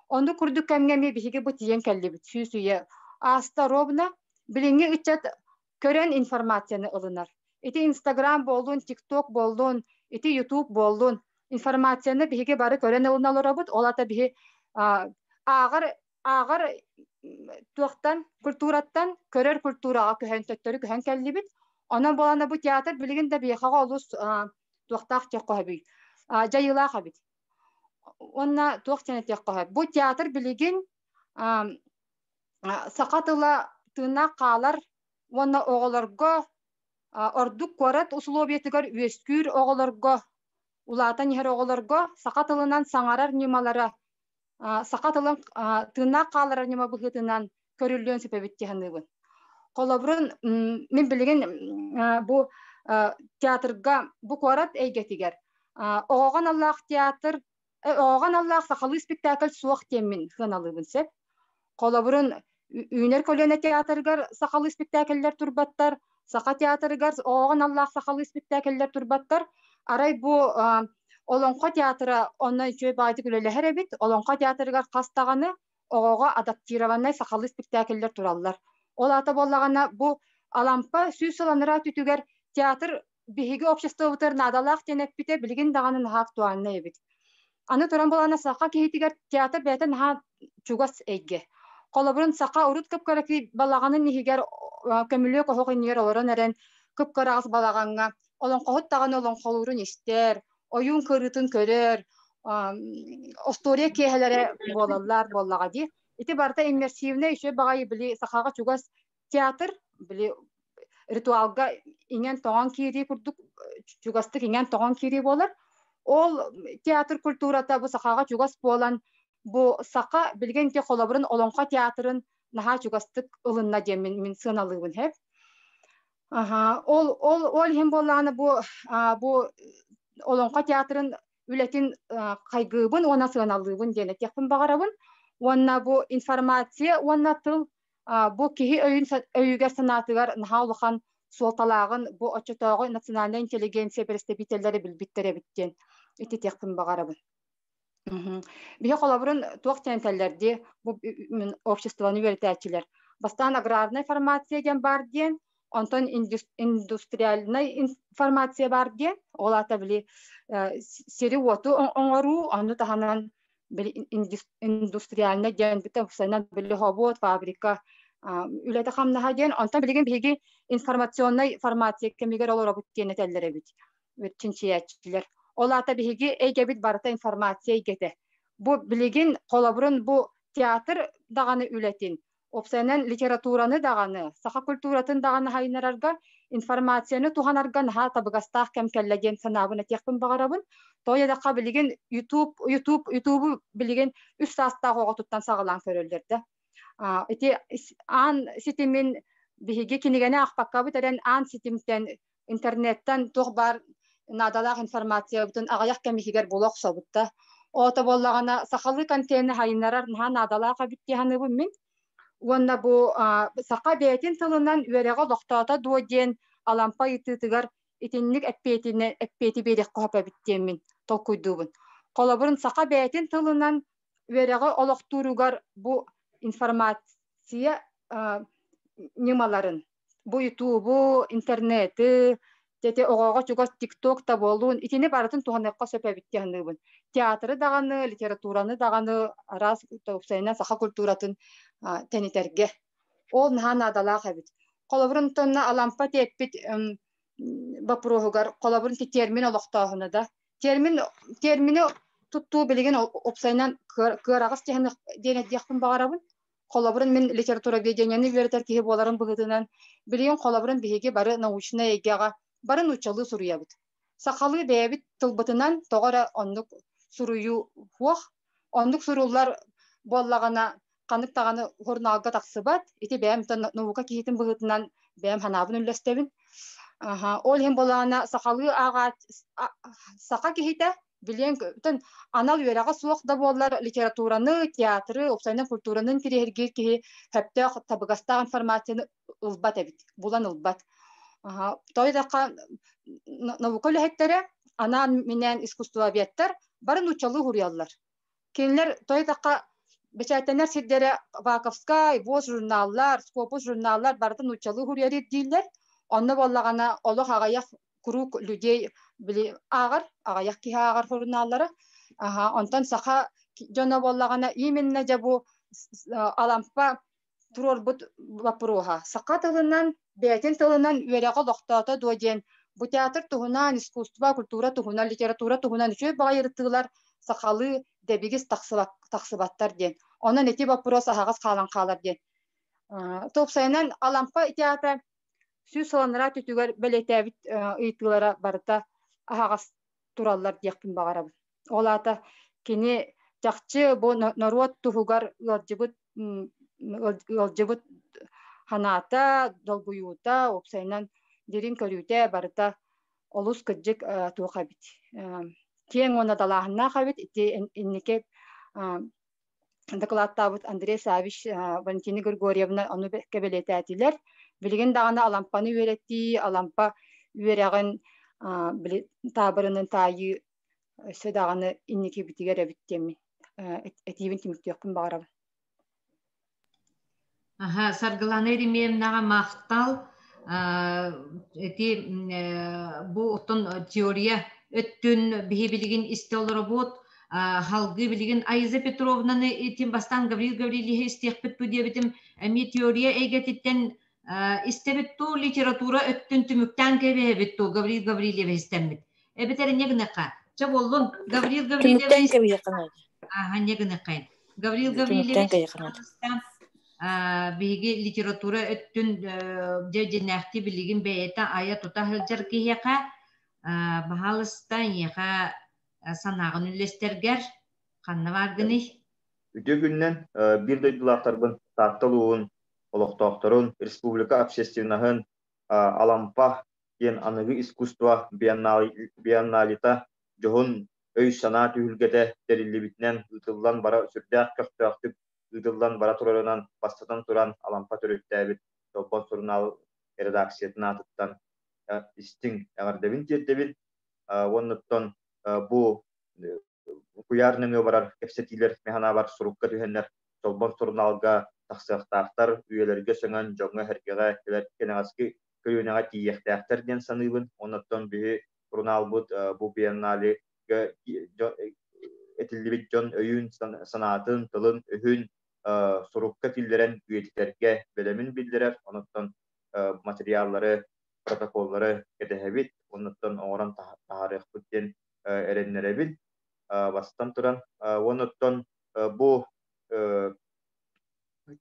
Оннук курдук кэмҥэ эмиэ биһиги бу тиийэн кэллибит сүүс үйэ ааста ровно. Билиҥҥи ыччат көрөн информацияны ылынар. Ити Инстаграм буоллун, ТикТок буоллун, ити Ютуб буоллун, информацияны биһиги бары көрөн ылына олоробут. Ол ата биһи ааҕар ааҕар туохтан культураттан көрөр культураҕа көһөн төттөрү көһөн кэллибит. Онон буолана бу театр билигин да биһиэхэҕэ олус туохтаах диэххэ сөбүй дьайыылаах эбит. Уонна туох диэн этиэххэ сөп. Бу театр билигин саха тыла тыыннаах хаалар уонна оҕолорго ордук куорат усулуобуйатыгар үөскүүр оҕолорго улаатан иһэр оҕолорго саха тылынан саҥарар ньымалара саха тылын тыыннаах хааларар ньыма быһыытынан көрүллүөн сөп эбит дии саныыбын. Холобурун мин билигин бу театрга бу куорат эйгэтигэр оҕоҕо аналлаах театр оҕоҕо аналлаах сахалыы спектакль суох диэммин сыаналыыбын сөп. Холобурун үүнэр көлүөнэ театрыгар сахалыы спектакльлэр турбаттар, Саха театрыгар оҕоҕо аналлаах сахалыы спектакльлэр турбаттар. Арай бу Олоҥхо театра онно үчүгэй баҕайытык үлэлэһэр эбит. Олоҥхо театрыгар хас даҕаны оҕоҕо адаптированнай сахалыы спектакльлэр тураллар. Ол аата буоллаҕына бу Алампа 100 сыл анараа өттүгэр театр биһиги обществобытыгар наадалаах диэн эппитэ билигин даҕаны наһаа актуальнай эбит. Аны туран буолана саха киһитигэр театр бэйэтэ наһаа чугас эйгэ. Холобурун саха урут кып-кыракый балаҕанын иһигэр көмүлүөк оһох иннигэр олорон эрэн кып-кыраҕас балаҕаҥҥа олоҥхоһут даҕаны олоҥхолуурун истэр, ойуун кырыытын көрөр, остуоруйа киэһэлэрэ буолаллар буоллаҕа дии. Ити барыта иммерсивнэй үчүгэй баҕайы били сахаҕа чугас театр били ритуалга иҥэн-тоҥон киирии курдук чугастык иҥэн-тоҥон киирии буолар. Ол театр культурата бу сахаҕа чугас буолан бу саха билигин ити холобурун олоҥхо театрын наһаа чугастык ылынна диэн мин сыаналыыбын һэп. Аха, ол ол ол иһин буоллаҕына бу бу олоҥхо театрын үлэтин хайгыыбын уонна сыаналыыбын диэн этиэхпин баҕарабын. Уонна бу информация уонна тыл бу киһи өйүн өйүгэр санаатыгар наһаа улахан суолталааҕын бу оччотооҕу национальнай интеллигенция бэрэстэбиитэллэрэ билбиттэр эбит диэн ититиэхпин баҕарабын. Биһи холобурун туох диэн этэллэр дии бу обществоны үөрэтээччилэр. Бастаан аграрнай формация диэн баар диэн, онтон индустриальнай информация баар диэн, ол аата били сири-уоту оҥоруу, ону таһынан били индустриальнай диэн бүтэ били хобуот, фабрика үлэтэ-хамнаһа диэн, онтон билигин биһиги информационнай формация кэмигэр олоробут диэн этэллэр эбит чинчийээччилэр. Ол аата биһиги эйгэбит барыта информация эйгэтэ. Бу билигин холобурун бу театр даҕаны үлэтин, уопсайынан литератураны даҕаны, саха культуратын даҕаны хайынарарга информацияны туһанарга наһаа табыгастаах кэм кэллэ диэн санаабын этиэхпин баҕарабын. Тоҕо диэтэххэ билигин YouTube, YouTube, YouTube-у билигин үс саастаах оҕотуттан саҕалаан көрөллөр да. Ити аан ситимин биһиги кинигэни аахпаккабыт эрэн аан ситимтэн интернеттэн туох баар наадалаах информациябытын аҕыйах кэм иһигэр була охсобут да. Оото буоллаҕына сахалыы контены хайыннарар наһаа наадалаах эбит дии саныыбын мин. Уонна бу саха бэйэтин тылынан үөрэҕэ олохтоото дуо диэн Алампа ыйытыытыгар итинник эппиэтинэ эппиэти биэриэххэ сөп эбит диэммин толкуйдуубун. Холобурун саха бэйэтин тылынан үөрэҕи олохтууругар бу информация ньымаларын бу ютубу, интернеты, ити оҕоҕо чугас тикток да буоллун, итини барытын туһаныахха сөп эбит дии саныыбын. Театры даҕаны, литератураны даҕаны, араас уопсайынан саха культуратын тэнитэргэ. Ол наһаа наадалаах эбит. Холобурун тонна Алампа тиэппит боппуруоһугар холобурун ти термин олохтооһуна да. Термин термини туттуу билигин уопсайынан кыараҕас диэн этиэхпин баҕарабын. Холобурун мин литературоведениены үөрэтэр киһи буоларым быһыытынан, билигин холобурун биһиги бары научнай эйгэҕэ бары нууччалыы суруйабыт. Сахалыы бэйэбит тылбытынан тоҕо эрэ оннук суруйуу суох. Оннук суруллар буоллаҕына, ханнык даҕаны журналга тахсыбат. Ити бэйэм наука киһитин быһыытынан бэйэм санаабын үллэстэбин. Ол иһин буоллаҕына, сахалыы ааҕаат саха киһитэ. Билиэн анал үөрэҕэ суох да буоллар литератураны, театры, уопсайынан культураны интириэһиргиир киһи сөптөөх табыгастаах информацияны ылбат эбит, булан ылбат. Тоҕо наука үлэһиттэрэ анаан-минээн искусствоведтар бары нууччалыы суруйаллар. Кинилэр тоҕо бэчээттэнэр сирдэрэ Ваковскай, ВОЗ журналлар, Скопус журналлар барыта нууччалыы суруйар ирдииллэр. Онно буоллаҕына олох аҕыйах круг людей били ааҕар, аҕыйах киһи ааҕар журналлара. Онтон саха дьоно буоллаҕына именно дьэ бу Алампа туруорбут боппуруоһа саха тылынан, бэйэтин тылынан үөрэҕи олохтоото дуо диэн бу театр туһунан, искусство, культура туһунан, литература туһунан үчүгэй баҕайы ырытыылар сахалыы дэбигис тахсыбаттар диэн. Онон ити боппуруос аһаҕас хаалан хаалар диэн. Топсайынан Алампа театра 100 сыл анараа өттүгэр бэлиэтээбит ыйытыылара барыта аһаҕас тураллар диэхпин баҕарабын. Ол аата кини чахчы бу норуот туһугар ыалдьыбыт ханаата, долгуйуута, уопсайынан дириҥ көрүүтэ барыта олус кырдьык туох эбит. Киэҥ уонна далааһыннаах эбит. Ити инники докладтаабыт Андрей Савич, Валентина Григорьевна ону кэбэлиэтээтилэр. Билигин даҕаны Алампаны үөрэтии, Алампа үөрэҕин таабырынын таайыы өссө даҕаны инникибитигэр эбит диэммин этиибин түмүктүөхпүн баҕарабын. Аха, Саргылана Еремеевнаҕа махтал. Ити бу оттон теория өттүн биһи билигин истэ олоробут. Халгыы билигин Аиза Петровнаны итин бастаан Гаврил Гаврильевиһы истиэхпит бу диэбитим. Эмиэ теория эйгэтиттэн истэбит туу, литература өттүн түмүктээн кэбиһэбит туу, Гаврил Гаврильевич истэммит. Эбэтэр инньэ гыныахха. Чэ буоллун, Гаврил Түмүктээн Гаврильевич кэбиһиэххэ наада. Аха, инньэ гыныаххайын. Гаврил Түмүктээн Гаврильевич кэбиһиэххэ наада. Биһиги литература өттүн дьэ дьиннээхтии билигин бэйэтэ айа-тута сылдьар киһиэхэ баһаалыста эйиэхэ санааҕын үллэстэргэр ханна бааргыный? Үтүө күнүнэн биир дойдулаахтарбын Таатта улууһун олохтоохторун, республика общественноһын Алампа диэн аныгы искусство биенналета дьоһун өй-санаа түһүлгэтэ тэриллибитинэн ыытыллан бара сүрдээх көхтөөхтүк ыытыллан бара турарынан бастатан туран Алампа төрүттээбит Чолбон сурунаал редакциятын аатыттан истиҥ эҕэрдэбин тиэрдэбин. Уоннуттан бу куйаар нөҥүө барар кэпсэтиилэр мин санаабар сурукка түһэннэр Чолбон сурунаалга тахсыахтаахтар, үйэлэргэ сөҥөн дьоҥҥо-сэргэҕэ кэлэр кэнэҕэски көлүөнэҕэ тиийиэхтээхтэр диэн саныыбын. Оннуттан биһи сурунаалбыт бу биенналега этиллибит дьон өйүн, санаатын, тылын-өһүн сурукка киллэрэн үйэтитэргэ бэлэмин биллэрэр. Онуттан материаллары, протоколлары кэтэһэбит, оннуттан оҥорон таһаарыахпыт диэн эрэннэрэбин. Бастатан туран, уонуттан бу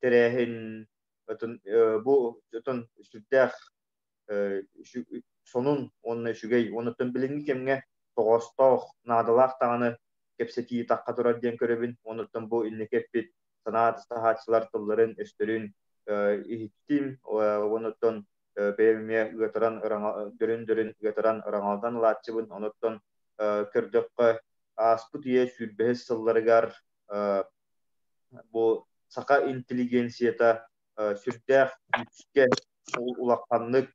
тэрээһин бу сүрдээх сонун уонна үчүгэй уонуттан билиҥҥи кэмҥэ тоҕоостоох, наадалаах даҕаны кэпсэтии тахха турар диэн көрөбүн. Уонуттан бу инники эппит санаа атастаһааччылар тылларын-өстөрүн иһиттим. Уонуттан бэйэм эмиэ ыатаран дөрүн-дөрүн ыатаран ыраҥалатан ылааччыбын. Онуттан көрдөххө, ааспыт үйэ 25 сылларыгар бу саха интеллигенцията сүрдээх күүскэ улаханнык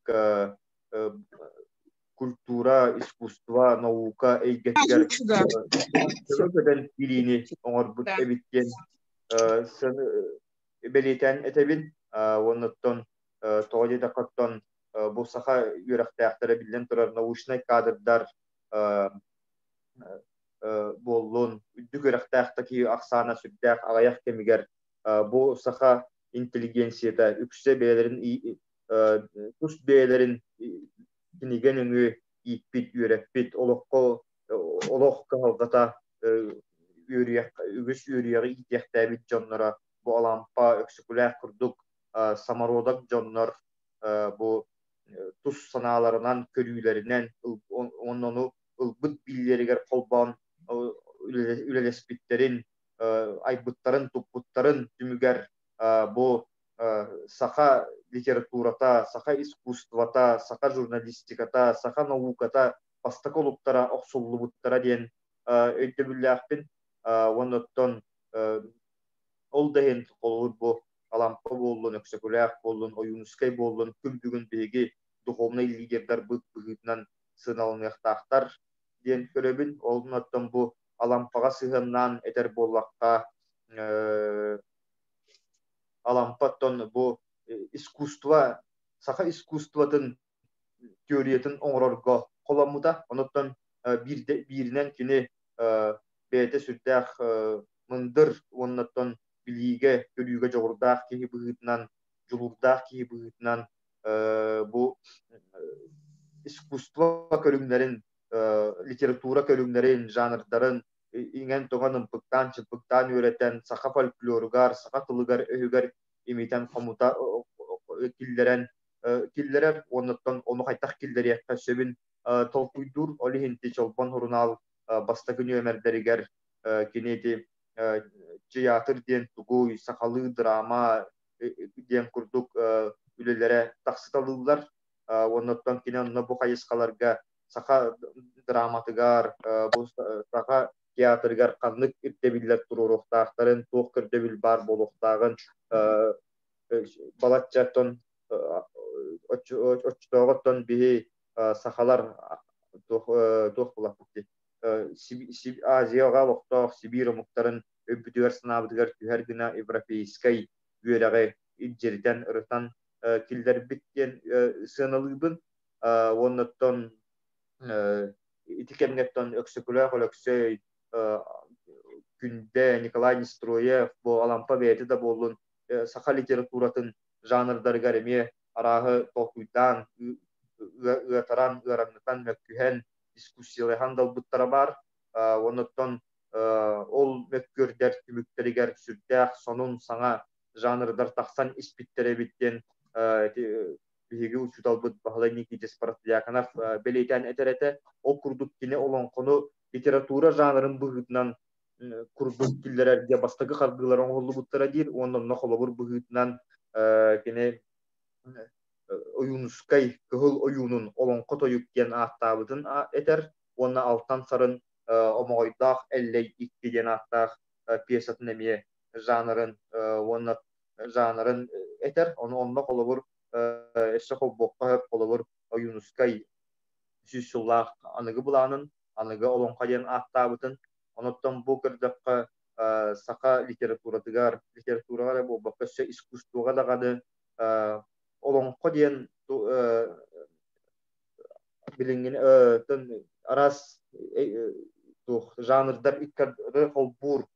культура, искусство, наука эйгэтигэр көтөн киириини оҥорбут эбит диэн бэлиэтээн этэбин. Уоннуттан тоҕо диэтэххэ бу саха үөрэхтээхтэрэ биллэн турар научнай кадрдар буоллун, үрдүк үөрэхтээх такие ахсаана сүрдээх аҕыйах кэмигэр бу саха интеллигенцията үксэ бэйэлэрин тус бэйэлэрин кинигэ нөҥүө ииппит, үөрэппит, олоххо олох кыһалҕата үөрүйэх үгүс үөрүйэҕи иитиэхтээбит дьонноро бу Алампа, Өксөкүлээх курдук самородок дьоннор бу тус санааларынан, көрүүлэринэн уонна ону ылбыт биилэригэр холбоон үлэлэспиттэрин, айбыттарын, туппуттарын түмүгэр бу саха литературата, саха искусствота, саха журналистиката, саха науката бастакы олуктара охсуллубуттара диэн өйдөбүллээхпин. Уонна оттон ол да иһин холобур бу Алампа буоллун, Өксөкүлээх буоллун, Ойуунускай буоллун күн бүгүн биһиги духовнай лидердарбыт быһыытынан сыаналаныахтаахтар диэн көрөбүн. Оннуттан бу Алампаҕа сыһыаннаан этэр буоллахха, Алампаттан бу искусство, саха искусствотын теориятын оҥорорго холоммута. Онуттан бииринэн кини бэйэтэ сүрдээх мындыр уоннаттан билиигэ, көрүүгэ дьоҕурдаах киһи быһыытынан, дьулуурдаах киһи быһыытынан бу искусство көрүҥнэрин, литература көрүҥнэрин, жанрдарын иҥэн-тоҥон, ымпыктаан-чымпыктаан үөрэтэн, саха фольклоругар, саха тылыгар-өһүгэр имитэн хомута киллэрэн киллэрэр уоннаттан ону хайдах киллэриэххэ сөбүн толкуйдуур. Ол иһин ити Чолбон сурунаал бастакы нүөмэрдэригэр кини ити театр диэн тугуй, сахалыы драма диэн курдук үлэлэрэ тахсыталыыллар. Уоннаттан кини онно бу хайысхаларга саха драматыгар, бу саха театрыгар ханнык ирдэбиллэр туруоруохтаахтарын, туох көрдөбүл баар буолуохтааҕын балаччаттан оччотооҕуттан биһи сахалар туох туох булаппыт Азияҕа олохтоох Сибиир омуктарын өйбүтүгэр-санаабытыгар түһэр гына европейскай үөрэҕи илдьиритэн, ырытан киллэрбит диэн сыаналыыбын. Уоннаттан ити кэмҥэттэн Өксөкүлээх Өлөксөй, Күндэ, Николай Нестроев, бу Алампа бэйэтэ да буоллун, саха литературатын жанрдарыгар эмиэ арааһы толкуйдаан, ыатаран, ыараҥнатан, мөккүһэн, дискуссиялаһан далбыттара баар. Оннуттан ол мөккүөрдэр түмүктэригэр сүрдээх сонун саҥа жанрдар тахсан испиттэр эбит диэн биһиги учууталбыт Баһылай Никитич Протодьяконов бэлиэтээн этэр этэ. Ол курдук кини олоҥхону литература жанрын быһыытынан курдук киллэрэргэ бастакы хардыылар оҥоһуллубуттара диир уонна онно холобур быһыытынан кини Ойуунускай Кыһыл ойуунун олоҥхо тойук диэн ааттаабытын этэр уонна Алтан Сарын Омоҕойдоох Эллэй икки диэн ааттаах пьесатын эмиэ жанрын уонна жанрын этэр. Ону онно холобур өссө холбуохха сөп холобур Ойуунускай 100 сыллаах аныгы былаанын аныгы олоҥхо диэн ааттаабытын. Онуттан бу көрдөххө саха литературатыгар, литератураҕа эрэ буолбакка өссө искусствоҕа даҕаны олоҥхо диэн билиҥҥи араас туох жанрдар иккардары холбуур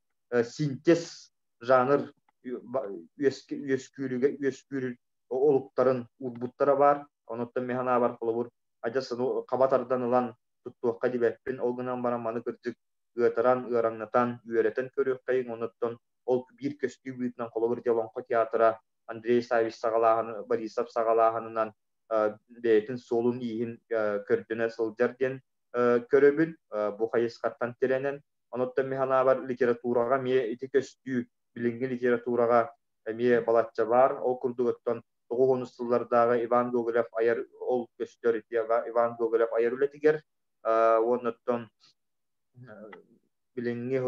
синтез жанр үөскүүрүгэ үөскүүр олуктарын уурбуттара баар. Онуттан мин санаабар холобур адьас хаба тардан ылан туттуохха дибэппин. Ол гынан баран маны кырдьык ыатаран, ыараҥнатан, үөрэтэн көрүөххэйиҥ. Онуттан ол биир көстүү быһыытынан холобур ити Олоҥхо театра Андрей Савич саҕалааһын, Борисов саҕалааһынынан бэйэтин суолун-ииһин көрдөнө сылдьар диэн көрөбүн. Бу хайысхаттан тирэнэн. Онуттан мин санаабар литератураҕа эмиэ ити көстүү билиҥҥи литератураҕа эмиэ балачча баар. Ол курдук оттон 90 сыллардааҕы Иван Гоголев айар ол көстөр Иван Гоголев айар үлэтигэр уонна оттон билиҥҥи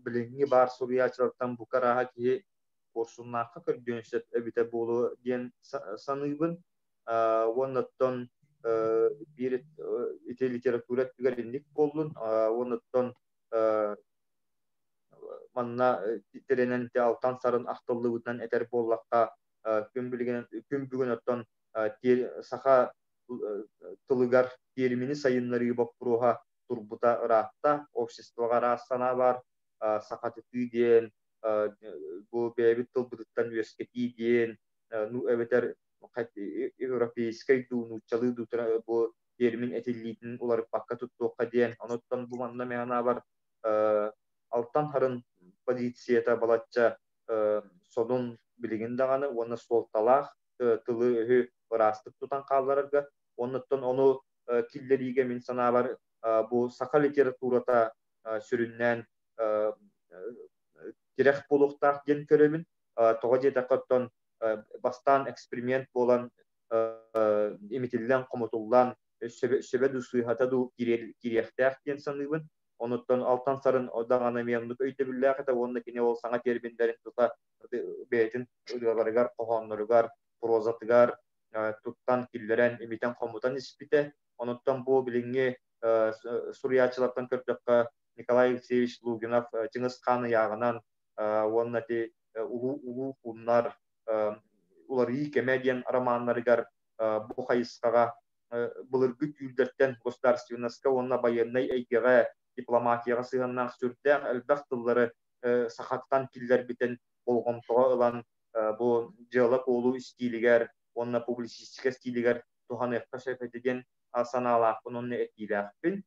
билиҥҥи баар суруйааччылартан бука арааһа киһи куорсуннаахха көрдүөн сөп эбитэ буолуо диэн саныыбын. Уонна оттон биир ити литература өттүгэр инник буоллун. Уонна оттон манна тирэнэн Алтан Сарын ахтыллыбытынан этэр буоллахха, күн билигин күн бүгүн оттон саха тылыгар тиэримини сайыннарыы боппуруоһа турбута ыраатта. Обществоҕа араас санаа баар. Сахатытыы диэн, бу бэйэбит тылбытыттан үөскэтии диэн, ну эбэтэр европейскай дуу, нууччалыы дуу бу тиэрмин этиллиитин уларыппакка туттуохха диэн. Онуттан бу манна мин санаабар Алтан Сарын позицията балачча сонун билигин даҕаны уонна суолталаах тылы-өһү ыраастык тутан хаалларарга уоннаттан ону киллэриигэ мин санаабар бу саха литературата сүрүннээн тирэх буолуохтаах диэн көрөбүн. Тоҕо диэтэххэ оттон бастаан эксперимент буолан имитиллэн, хомутуллан сөбө дуу, сыыһата дуу кириэхтээх диэн саныыбын. Онуттан Алтан Сарын даҕаны эмиэ оннук өйдөбүллээх этэ уонна кини ол саҥа терминнэрин тута бэйэтин ырыаларыгар, хоһоонноругар, прозатыгар туттан киллэрэн, имитэн-хомутан испитэ. Онуттан бу билиҥҥи суруйааччылартан көрдөххө, Николай Алексеевич Лугинов Чыҥыс Хаан ыйааҕынан уонна ити улуу улуу хууннар уларыйыы кэмэ диэн романнарыгар бу хайысхаҕа былыргы түүрдэртэн государственноска уонна байыаннай эйгэҕэ дипломатияҕа сыһыаннаах сүрдээх элбэх тыллары сахаттан киллэрбитин болҕомтоҕо ылан бу дьыала-куолу истиилигэр уонна публицистика стилигэр туһаныахха сөп этэ диэн санаалаахпын уонна этиилээхпин.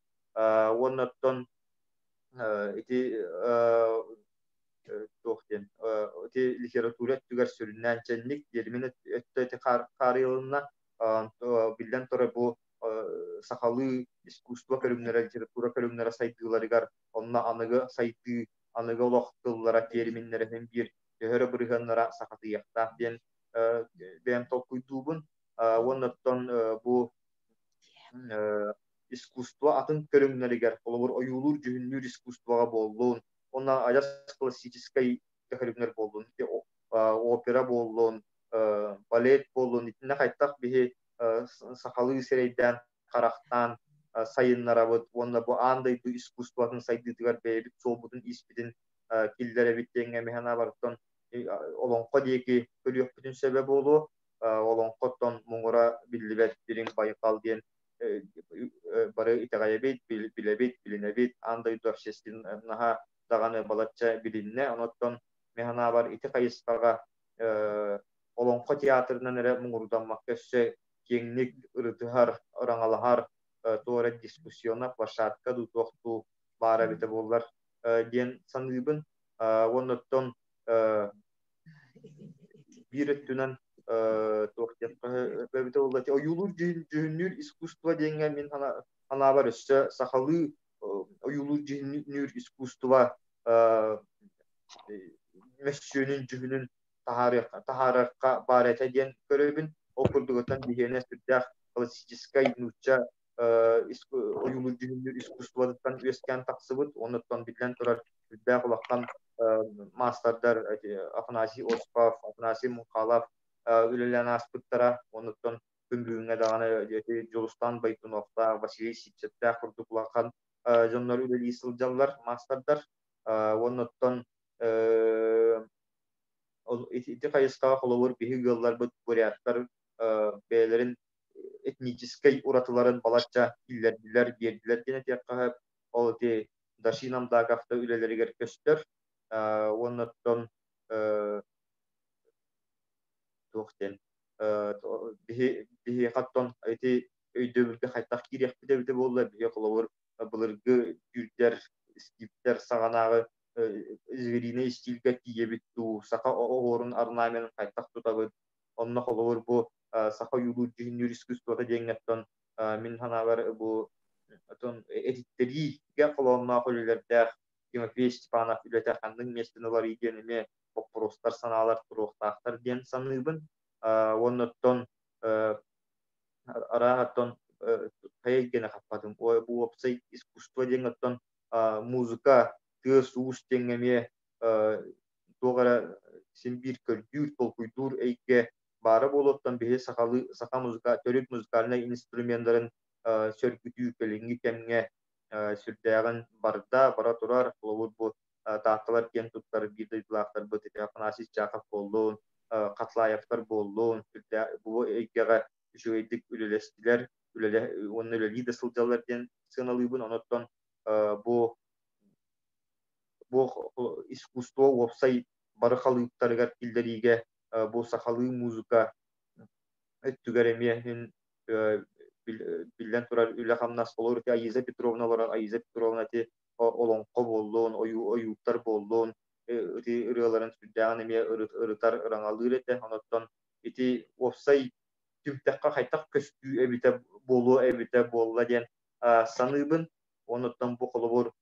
Уонна оттон ити туох диэн ити литература өттүгэр сүрүннээн чэнник термин өттө ити хаарыйылынна. Биллэн турар, бу сахалыы искусство көрүҥнэрэ, литература көрүҥнэрэ сайдыыларыгар онно аныгы сайдыы, аныгы олох тыллара, терминнэрэ син биир төһө эрэ бырыһыаннара сахатыйыахтаах диэн бэйэм толкуйдуубун. Уонна оттон бу искусство атын көрүҥнэригэр, холобур, ойуулуур-дьүһүннүүр искусствоҕа буоллун, уонна адьас классическай көрүҥнэр буоллун, опера буоллун, балет буоллун, итиннэ хайдах биһи сахалыы сирэйдээн, харахтаан сайыннарабыт уонна бу аан дойду искусствотын сайдыытыгар бэйэбит суолбутун испитин киллэрэбит диэҥҥэ эмиэ санаабарыттан олоҥхо диэки көрүөхпүтүн сөбө буолуо. Олоҥхоттон муҥура биллибэт дириҥ байҕал диэн бары итэҕэйэбит, билэбит, билинэбит. Аан дойду общественноһа даҕаны балачча билиннэ. Онон мин санаабар ити хайысхаҕа олоҥхо театрынан эрэ муҥурдаммакка өссө киэҥник ырытыһар, ыраҥалаһар туора дискуссионная площадка дуу туох дуу баара эбитэ буоллар диэн саныыбын. Уонна оттон биир өттүнэн туох диэн эбитэ буолла ойуулуур дьүһүннүүр искусство диэҥҥэ мин санаабар өссө сахалыы ойуулуур дьүһүннүүр искусство мөссүөнүн дьүһүнүн таһаарыахха баар этэ диэн көрөбүн. Ол курдугуттан биһиэнэ сүрдээх классическай нуучча ойуулуур дьүһүннүүр искусствотыттан үөскээн тахсыбыт. Оннуттан биллэн турар сүрдээх улахан маастардар Афанасий Осипов, Афанасий Мунхалов үлэлээн ааспыттара. Оннуттан күн бүгүҥҥэ даҕаны Дьулустан Бойтуновтаах, Василий Сивцевтээх курдук улахан дьоннор үлэлии сылдьаллар, маастардар. Оннуттан ити хайысхаҕа холобур биһиги ыалларбыт буряттар бэйэлэрин этническэй уратыларын балачча киллэрдилэр, биэрдилэр диэн этиэххэ сөп. Ол ити Дашин Амдаковта үлэлэригэр көстөр. Уонна оттон туох диэн биһиэхэ оттон ити өйдөбүлгэ хайдах киириэхпит эбитэ буолла, биһи холобур былыргы түүрдэр, скиптэр саҕанааҕы звериный истиилгэ тиийэбит дуу, саха оһуорун орнаменын хайдах тутабыт, онно холобур бу саха ойуулуур дьүһүннүүр искусствота диэҥҥэ оттон мин санаабар бу оттон этиттэриигэ холоонноох үлэлэрдээх Тимофей Степанов үлэтэ ханнык миэстэни ыларый диэн эмиэ боппуруостар, санаалар туруохтаахтар диэн саныыбын. Уонна оттон арааһа оттон хайа эйгэни хаппатым. Бу уопсай искусство диэн оттон музыка, тыас-уус диэҥҥэ эмиэ туох эрэ син биир көрдүүр, толкуйдуур эйгэ баара буолуоттан биһи сахалыы саха музыка төрүт музыкальнай инструменнарын сөргүтүү кэлиҥҥи кэмҥэ сүрдээҕин барда, бара турар. Холобур, бу Таатталар киэн туттар биир дойдулаахтарбыт ити Афанасий Чахов буоллун, Хатлаевтар буоллун, бу эйгэҕэ үчүгэйдик үлэлэстилэр, уонна үлэлии да сылдьаллар диэн сыаналыыбын. Онон бу бу искусство уопсай бары халыыптарыгар киллэриигэ бу сахалыы музыка өттүгэр эмиэ мин биллэн турар үлэ-хамнас холобур ити Аиза Петровна олорон Аиза Петровна ити олоҥхо буоллун, ойууттар буоллун ити ырыаларын сүрдээҕин эмиэ ырытар, ыраҥалыыр этэ. Онон ити уопсай түмтэххэ хайдах көстүү эбитэ буолуо эбитэ буолла диэн саныыбын. Онуттан бу холобур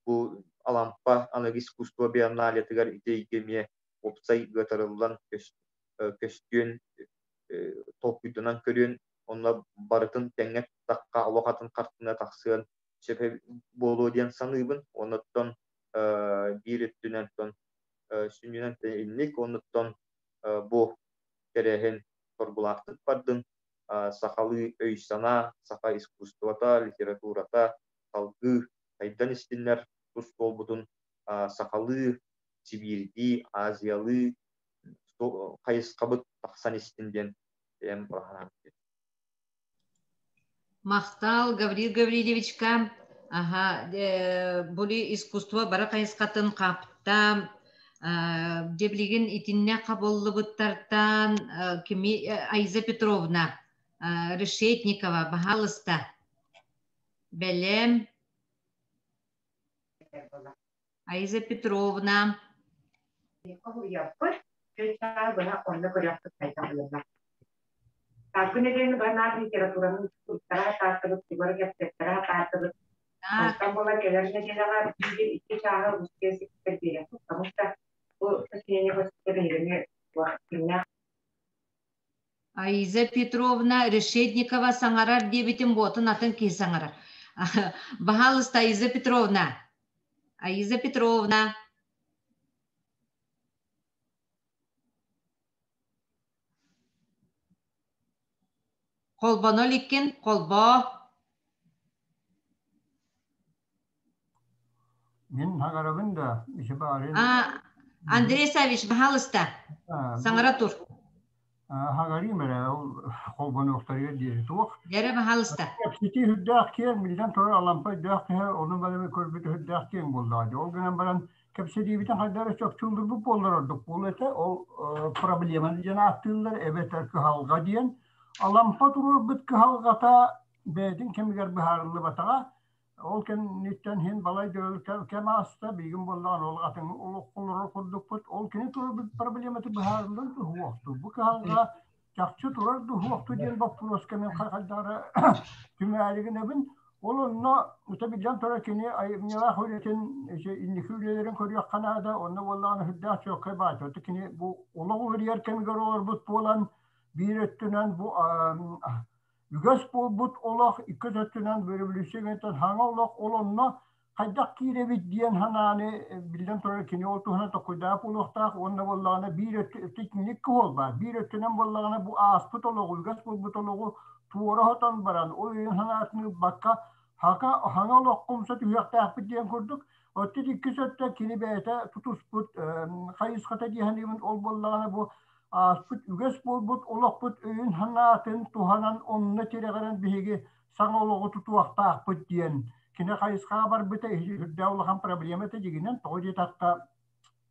бу Алампа аныгы искусство биенналетыгар ити эйгэ эмиэ уопсай ыатарыллан көстүөн, толкуйданан көрүөн, онно барытын тэҥҥэ туттахха олох атын хартыына тахсыан сөп буолуо диэн саныыбын. Онуттан биир өттүнэн сүнньүнэн инник, онуттан бу тэрээһин торгулаахтык бардын, сахалыы өй-санаа, саха искусствота, литературата салгыы сайдан истиннэр, тус буолбутун сахалыы, сибиирдии, азиялыы хайысхабыт тахсан истин диэн бэйэм баҕа. Махтал Гаврил Гаврильевичка. Аха, були искусство бары хайысхатын хапта, дьэ билигин итиннэ хабыллыбыттартан кими Айза Петровна Решетникова, баһаалыста. Бэлэм. Айза Петровна. Саргы нэдиэлэни быһа наар литератураны туттара сатаатыбыт, тугу эрэ кэпсэттэрэ сатаатыбыт. Онтон буола кэлэр нэдиэлэҕэ биир икки чааһы русские сиктэр биэриэхпит, потому что бу сочинение көстөр биһигини кимнээх Аиза Петровна Решетникова саҥарар диэбитим буотун атын киһи саҥарар. Баһаалыста, Аиза Петровна. Аиза Петровна. Холбоно иликкин, холбоо. Мин хагарабын да, иши баарын. Андрей Савич, баһаалыста. Саҥара тур. Хагарыым эрэ, ол холбонуохтарыгар диэри туох. Дэрэ баһаалыста. Кэпсэтии үрдээх киэҥ, биллэн турар, Алампа өйдөөх киһи, ону бары көрбүт үрдээх киэҥ буоллаҕа дии. Ол гынан баран кэпсэтиибитин хайдах эрэ чопчуллурбут буоллар ордук буолуо этэ. Ол проблеманы диэн ааттыыллар эбэтэр кыһалҕа диэн. Алампа туруорбут кыһалҕата бэйэтин кэмигэр быһаарыллыбатаҕа. Ол кэнниттэн иһин балай кэм ааста, билигин буоллаҕына ол атын олох олорор курдукпут. Ол кини туруорбут проблемата быһаарыллан туһуохту. Бу кыһалҕа чахчы турар дуһуохту диэн боппуруоска мин хайдах түмээри гынабын. Ол онно ута биллэн турар кини айымньылаах үлэтин инники үлэлэрин көрүөххэ наада. Онно буоллаҕына сүрдээх чуолкай баата. Кини бу олох уларыйар кэмигэр олорбут буолан биир өттүнэн бу үгэс буолбут олох иккис өттүнэн революция кэнниттэн саҥа олох ол онно хайдах киирэбит диэн санааны биллэн турар кини ол туһунан толкуйдаах буолуохтаах уонна буоллаҕына биир өттү итинник баар биир өттүнэн буоллаҕына бу ааспыт олоҕу үгэс буолбут олоҕу туора сотон баран ол өйүн санаатын ылбакка хака хаҥа олоххо умса түһүөхтээхпит диэн курдук оттон иккис өттө кини бэйэтэ тутуспут хайысхата дии саныыбын ол буоллаҕына бу ааспыт үгэс буолбут олохпут өйүн санаатын туһанан онно тирэҕирэн биһиги саҥа олоҕу тутуохтаахпыт диэн кини хайысхаҕа барбыта үрдээх улахан проблема этэ дьигинэн тоҕо диэтэххэ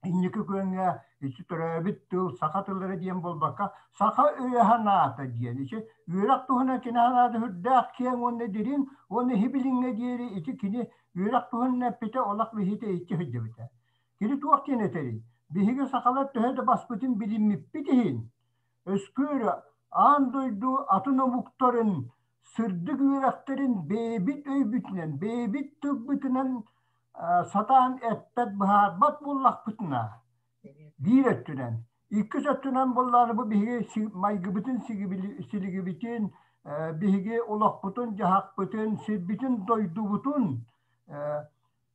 инники күөҥҥэ ити төрөөбүт тыл саха тыллара диэн буолбакка саха өйө санаата диэн ити үөрэх туһунан кини санаата үрдээх киэҥ уонна дириҥ уонна иһи билиҥҥэ диэри ити кини үөрэх туһунан эппитэ олох биһиитэ икки сылдьыбыта. Кини туох диэн этэрий? Биһиги сахалар төһө да баспытын билиммиппит иһин, өскүөрэ аан дойду атын омуктарын сырдык үөрэхтэрин бэйэбит өйбүтүнэн, бэйэбит тылбытынан сатаан эппэт, быһаарбат буоллахпытына, биир өттүнэн, иккис өттүнэн буоллаҕына бу биһиги майгыбытын силигибитин, биһиги олохпутун-дьаһахпытын, сирбитин-дойдубутун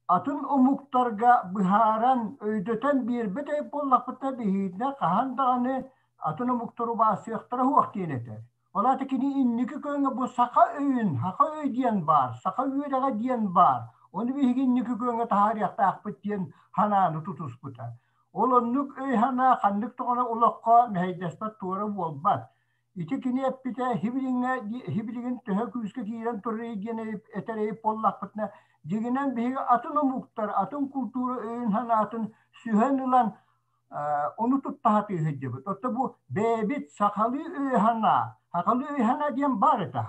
атын омуктарга быһааран, өйдөтөн биэрбэт эбит буоллахпытына биһигитинэ хаһан даҕаны атын омуктар убаастыахтара суох диэн этэр. Ол аата кини инники көҥө бу саха өйүн, саха өй диэн баар, саха үөрэҕэ диэн баар, ону биһиги инники көҥө таһаарыахтаахпыт диэн санааны тутуспута. Ол оннук өй-санаа ханнык даҕаны олоххо мэһэйдэспэт туора буолбат. Ити кини эппитэ хибилигин төһө күүскэ киирэн турарый диэн этэр буоллахпытына, дьиҥинэн биһиги атын омуктар, атын култуура өйүн-санаатын сүһэн ылан ону тутта сатыы сылдьыбыт. Оттон бу бэйэбит сахалыы өй-санаа, сахалыы өй-санаа диэн баар этэ,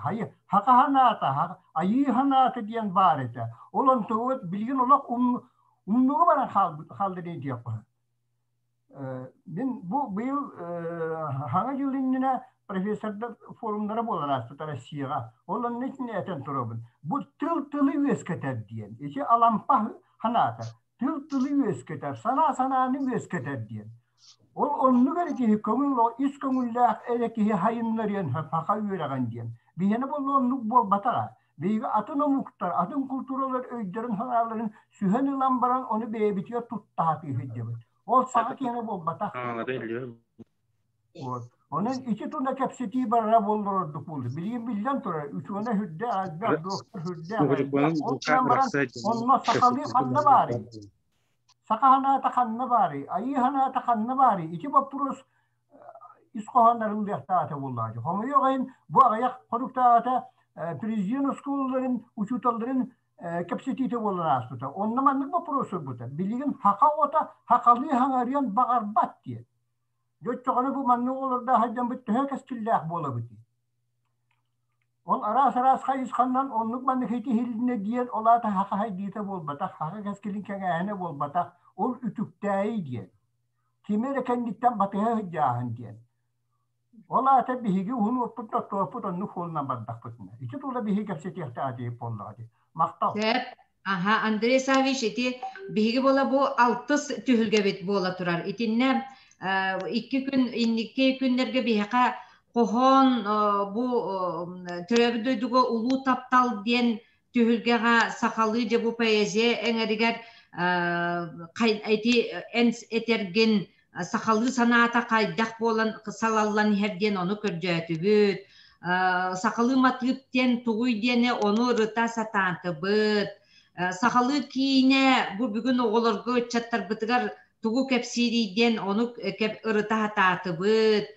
саха санаата, айыы санаата диэн баар этэ. Ол онтубут билигин олох умнуга баран хаалла диэххэ. Мин бу быйыл Саҥа дьыл иннинэ профессордар форумнара буолан ааспыта Россияҕа. Ол онно итини этэн турабын. Бу тыл тылы үөскэтэр диэн. Ити Алампа санаата. Тыл тылы үөскэтэр, санаа санааны үөскэтэр диэн. Ол оннук эрэ киһи көҥүл ис көҥүллээх эрэ киһи хайыннарыан саха үөрэҕин диэн. Биһиэнэ буолла оннук буолбатаҕа. Биһиги атын омуктар, атын култууралар өйдөрүн-санааларын сүһэн ылан баран ону бэйэбитигэр туттаһатыы сылдьабыт. Ол саха киһи буолбатах. Вот. Онон ити туна кэпсэтии барара буоллар ордук буолду. Билигин биллэн турар, учуона хүрдэ элбэх, доктор хүрдэ элбэх. Ол гынан баран онно сахалыы ханна баарый? Саха санаата ханна баарый? Айыы санаата ханна баарый? Ити боппуруос ис хоһооннорун буоллаҕа. Хомойуох иһин, бу аҕыйах хонуктааҕыта президент оскуолаларын учууталларын кэпсэтиитэ буолан ааспыта. Онно маннык боппуруос турбута. Билигин саха оҕото сахалыы хаҥарыан баҕарбат диэн. Дьэ оччоҕуна бу маннык оҕолордоох сылдьаммыт төһө кэскиллээх буолабытый? Ол араас-араас хайысханнан оннук маннык итиһилиннэ диэн ол аата саха хайдыыта буолбатах, саха кэскилин кэҥээһинэ буолбатах, ол үтүктээйи диэн. Кими эрэ кэнниттэн батыһа сылдьааһын диэн. Ол аата биһиги уһун уоппут тоттуоппут оннук суолунан бардахпытына. Ити тула биһиги кэпсэтиэхтээх этибит буоллаҕа дии. Махтал. Сөп. Аха, Андрей Саввич, ити биһиги буола бу алтыс түһүлгэбит буола турар. Итиннэ икки күн инники күннэргэ биһиэхэ хоһоон бу төрөөбүт дойдуга улуу таптал диэн түһүлгэҕэ сахалыы дьэ бу поэзия эҥэригэр ити эн этэргин сахалыы санаата хайдах буолан салаллан иһэр диэн ону көрдөөтүбүт. Сахалыы матыып диэн тугуй диэни ону ырыта сатаатыбыт. Сахалыы киинэ бу бүгүн оҕолорго ыччаттарбытыгар тугу кэпсиирий диэн ону ырыта сатаатыбыт.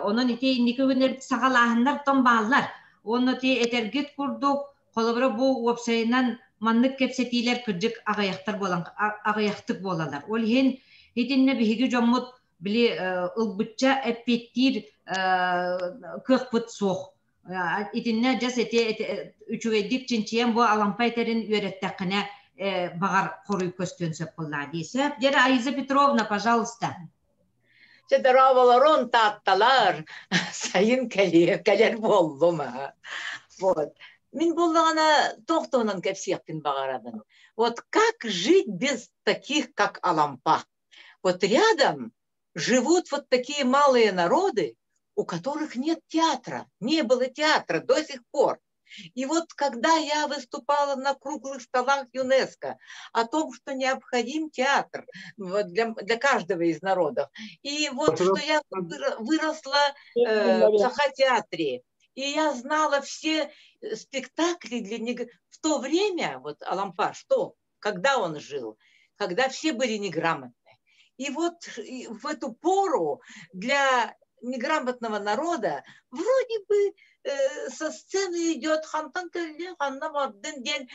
Онон ити инники күннэр саҕалааһыннар тон бааллар. Уонна ти этэргит курдук холобура бу уопсайынан маннык кэпсэтиилэр кырдьык аҕыйахтар буолан аҕыйахтык буолаллар. Ол иһин итиннэ биһиги дьоммут били ылбычча эппиэттиир кыахпыт суох. Итиннэ дьас эти үчүгэйдик чинчийэн бу Алампа этэрин үөрэттэххинэ баҕар хоруй көстүөн сөп буоллаа дии. Сөп. Дьэ, Аиза Петровна, пожалуйста. Чэ, дорооболорун, таатталар, сайын кэлиэ, кэлэр буоллум аа. Вот. Мин буоллаҕына туох туһунан кэпсиэхпин баҕарабын. Вот как жить без таких, как Алампа? Вот рядом живут вот такие малые народы, у которых нет театра, не было театра до сих пор. И вот когда я выступала на круглых столах ЮНЕСКО о том, что необходим театр для, для каждого из народов, и вот что я выросла в Саха-театре, и я знала все спектакли для них. В то время, вот Алампа, что, когда он жил, когда все были неграмотны. И вот в эту пору для неграмотного народа вроде бы со сцены идет хантан день,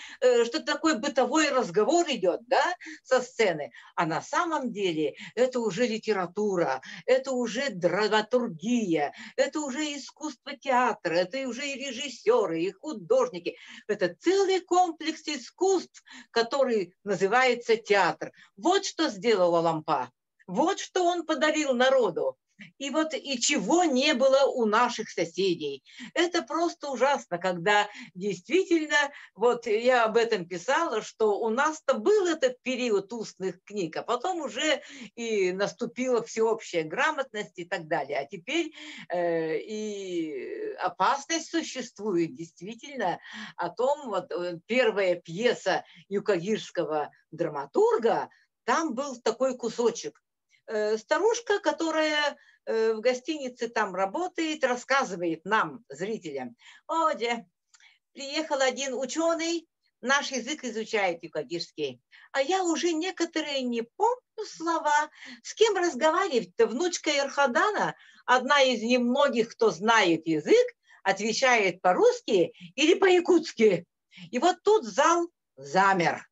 что такой бытовой разговор идет, да, со сцены. А на самом деле это уже литература, это уже драматургия, это уже искусство театра, это уже и режиссеры, и художники. Это целый комплекс искусств, который называется театр. Вот что сделала Лампа. Вот что он подарил народу. И вот и чего не было у наших соседей. Это просто ужасно, когда действительно, вот я об этом писала, что у нас-то был этот период устных книг, а потом уже и наступила всеобщая грамотность и так далее. А теперь и опасность существует действительно о том, вот первая пьеса юкагирского драматурга, там был такой кусочек. Старушка, которая в гостинице там работает, рассказывает нам, зрителям. О, где приехал один ученый, наш язык изучает юкагирский. А я уже некоторые не помню слова. С кем разговаривать-то? Внучка Ирхадана, одна из немногих, кто знает язык, отвечает по-русски или по-якутски. И вот тут зал замер.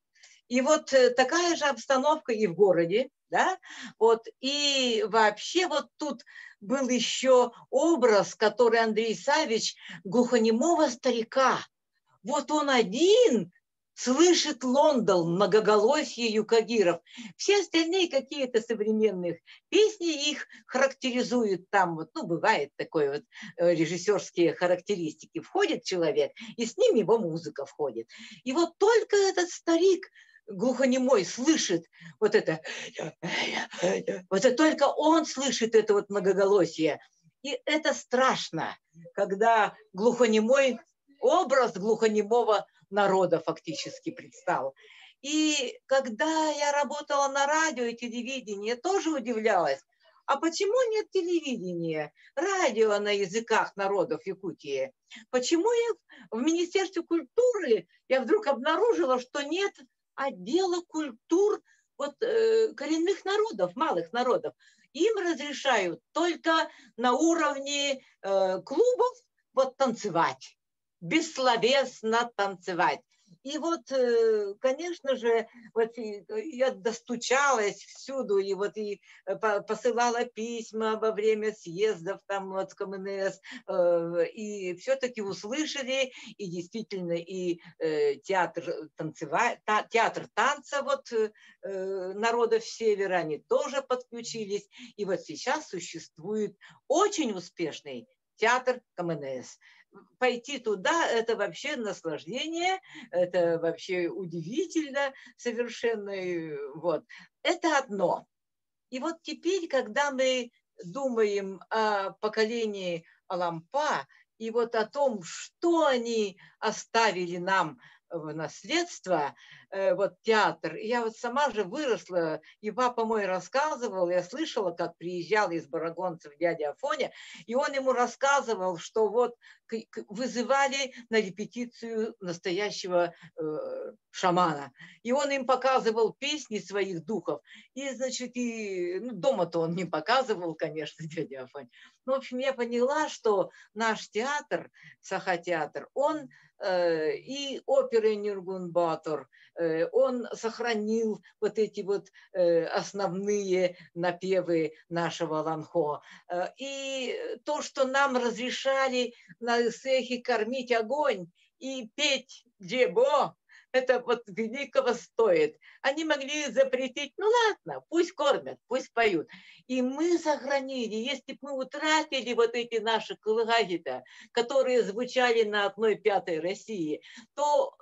И вот такая же обстановка и в городе, да, вот, и вообще вот тут был еще образ, который Андрей Савич глухонемого старика. Вот он один слышит Лондон, многоголосие юкагиров. Все остальные какие-то современных песни их характеризуют там, вот, ну, бывает такое вот режиссерские характеристики. Входит человек, и с ним его музыка входит. И вот только этот старик глухонемой слышит вот это, вот это только он слышит это вот многоголосие. И это страшно, когда глухонемой Образ глухонемого народа фактически предстал. И когда я работала на радио и телевидении, я тоже удивлялась, а почему нет телевидения, радио на языках народов Якутии? Почему я в Министерстве культуры я вдруг обнаружила, что нет отдела культур вот, коренных народов, малых народов? Им разрешают только на уровне клубов вот танцевать, бессловесно танцевать. И вот, конечно же, вот я достучалась всюду, и вот и посылала письма во время съездов там вот КМНС, и все-таки услышали, и действительно и театр танцева, театр танца вот народов Севера, они тоже подключились, и вот сейчас существует очень успешный театр КМНС. Пойти туда – это вообще наслаждение, это вообще удивительно совершенно. Вот. Это одно. И вот теперь, когда мы думаем о поколении Алампа и вот о том, что они оставили нам в наследство, вот театр. Я вот сама же выросла, и папа мой рассказывал, я слышала, как приезжал из Барагонцев дядя Афоня, и он ему рассказывал, что вот вызывали на репетицию настоящего шамана. И он им показывал песни своих духов. И, значит, и, ну, дома-то он не показывал, конечно, дядя Афоня. Ну, в общем, я поняла, что наш театр, Саха-театр, он и оперы Нюргун-Батор, он сохранил вот эти вот основные напевы нашего ланхо. И то, что нам разрешали на цехе кормить огонь и петь джебо, это вот великого стоит. Они могли запретить, ну ладно, пусть кормят, пусть поют. И мы сохранили, если бы мы утратили вот эти наши кылгаги-то, которые звучали на 1/5 России, то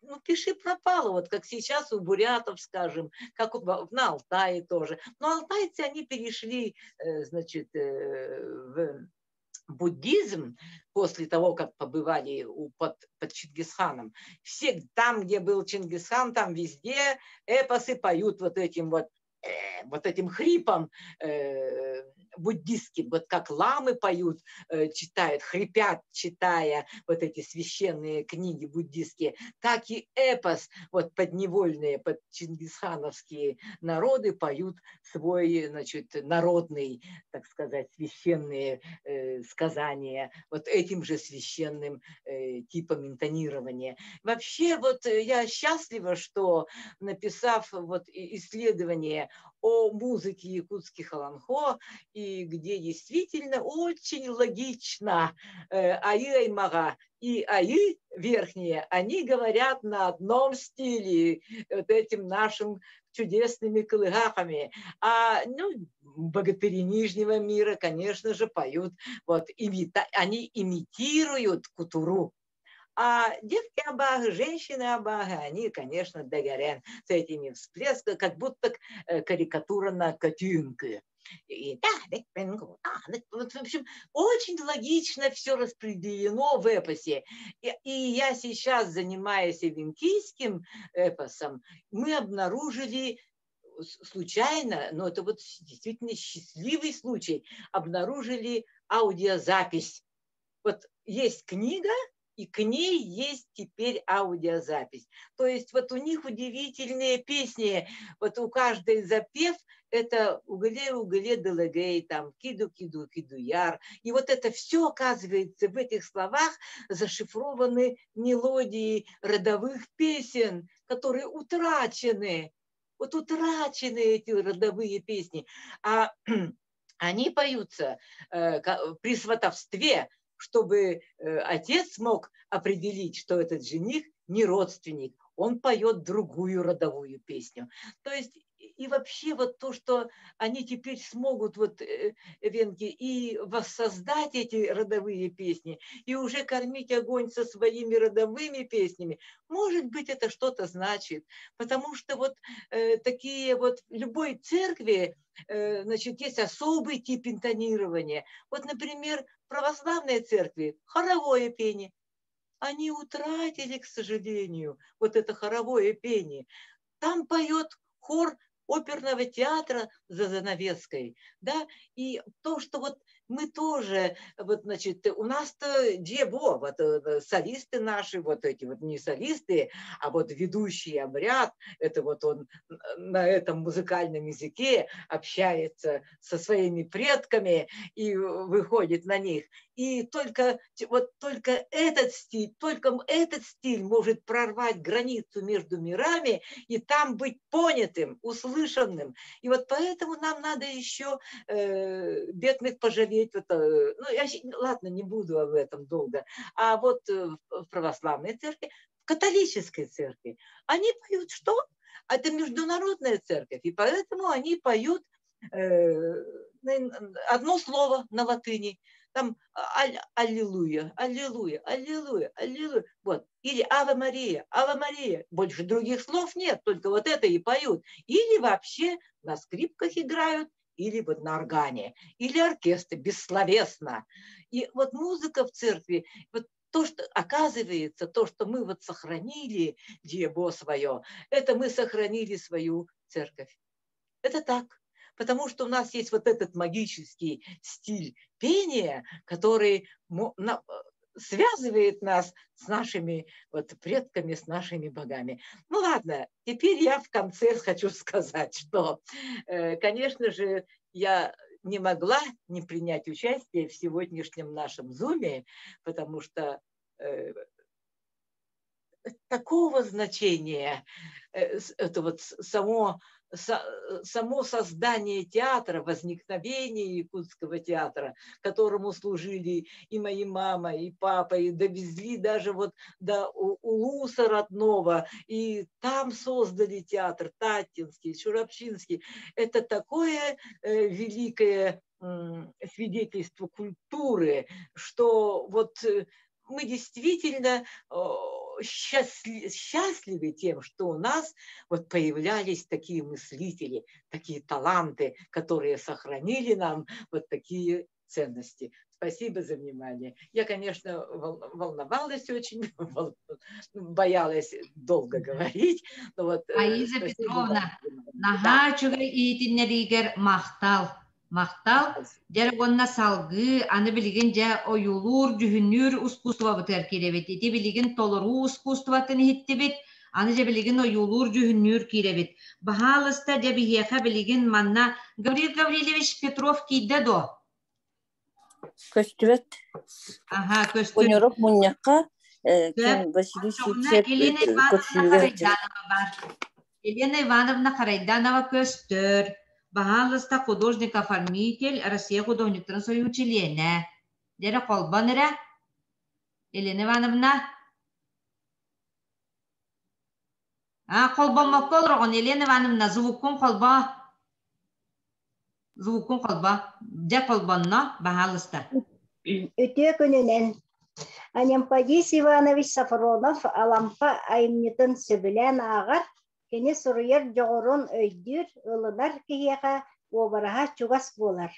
ну, пиши пропало, вот как сейчас у бурятов, скажем, как на Алтае тоже. Но алтайцы, они перешли, значит, в буддизм после того, как побывали под Чингисханом. Все там, где был Чингисхан, там везде эпосы поют вот этим вот, вот этим хрипом буддистским, вот как ламы поют, читают, хрипят, читая вот эти священные книги буддистские, так и эпос, вот подневольные, под чингисхановские народы поют свой, значит, народный, так сказать, священные сказания, вот этим же священным типом интонирования. Вообще, вот я счастлива, что написав вот исследование о музыке якутских олонхо, и где действительно очень логично аи аймага и аи верхние, они говорят на одном стиле, вот этим нашим чудесными кылыгахами. А ну, богатыри Нижнего мира, конечно же, поют, вот, они имитируют кутуру. А девки абагы, женщины абагы, они, конечно, дагерен с этими всплесками, как будто карикатура на Катюнку. И, в общем, очень логично все распределено в эпосе. И я сейчас, занимаясь эвенкийским эпосом, мы обнаружили случайно, но это вот действительно счастливый случай, обнаружили аудиозапись. Вот есть книга, и к ней есть теперь аудиозапись. То есть вот у них удивительные песни. Вот у каждой запев это «Угле, угле, делагей», там «Киду, киду, киду, яр». И вот это все, оказывается, в этих словах зашифрованы мелодии родовых песен, которые утрачены. Вот утрачены эти родовые песни. А они поются при сватовстве, чтобы отец мог определить, что этот жених не родственник, он поет другую родовую песню. То есть и вообще вот то, что они теперь смогут, вот эвенки, и воссоздать эти родовые песни, и уже кормить огонь со своими родовыми песнями, может быть, это что-то значит. Потому что вот такие вот в любой церкви, значит, есть особый тип интонирования. Вот, например, в православной церкви хоровое пение. Они утратили, к сожалению, вот это хоровое пение. Там поет хор оперного театра за занавеской, да, и то, что вот мы тоже, вот, значит, у нас-то дебо, вот солисты наши, вот эти вот не солисты, а вот ведущий обряд, это вот он на этом музыкальном языке общается со своими предками и выходит на них. И только, вот только этот стиль, только этот стиль может прорвать границу между мирами и там быть понятым, услышанным. И вот поэтому нам надо еще бедных пожалеть. Вот, ну, я, ладно, не буду об этом долго. А вот в православной церкви, в католической церкви, они поют что? Это международная церковь, и поэтому они поют одно слово на латыни. Там аллилуйя, аллилуйя, аллилуйя, аллилуйя. Вот. Или Аве Мария, Аве Мария. Больше других слов нет, только вот это и поют. Или вообще на скрипках играют, или вот на органе, или оркестр, бессловесно. И вот музыка в церкви, вот то, что оказывается, то, что мы вот сохранили диебо свое, это мы сохранили свою церковь. Это так. Потому что у нас есть вот этот магический стиль пения, который связывает нас с нашими вот предками, с нашими богами. Ну ладно, теперь я в конце хочу сказать, что, конечно же, я не могла не принять участие в сегодняшнем нашем зуме, потому что такого значения это вот само создание театра, возникновение якутского театра, которому служили и мои мама, и папа, и довезли даже вот до Улуса родного, и там создали театр Таттинский, Чурапчинский. Это такое великое свидетельство культуры, что вот мы действительно счастливы тем, что у нас вот появлялись такие мыслители, такие таланты, которые сохранили нам вот такие ценности. Спасибо за внимание. Я, конечно, волновалась очень, боялась долго говорить. Но вот, Аиза Петровна, наһаа үчүгэй иһитиннэриигэр махтал. Махтал, дьэр уонна салгыы, аны билигин дьэ ойуулуур, дьүһүннүүр ускуустубабытыгар киирэбит. Ити билигин толоруу ускуустубатын иһиттибит, аны дьэ билигин ойуулуур, дьүһүннүүр киирэбит. Баһаалыста дьэ биһиэхэ билигин манна Гаврил Гаврильевич Петров киирдэ дуо? Көстүбэт. Аха, көстүр. Мунньурук мунньахха ким Василий Сивцев Елена Ивановна Харайданова бар. Елена Ивановна Харайданова көстөр. Баһаалыста художник-оформитель, Россия художниктарын союһун чилиэнэ. Дьэрэ холбон эрэ. Елена Ивановна. А, холбоммокко олороҕун, Елена Ивановна, звуккун холбоо. Звуккун холбоо. Дьэ холбонно, баһаалыста. Үтүө күнүнэн. Анемподист Иванович Софронов Алампа айымньытын сөбүлээн ааҕар, кини суруйар дьоҕурун өйдүүр, ылынар киһиэхэ уобараһа чугас буолар.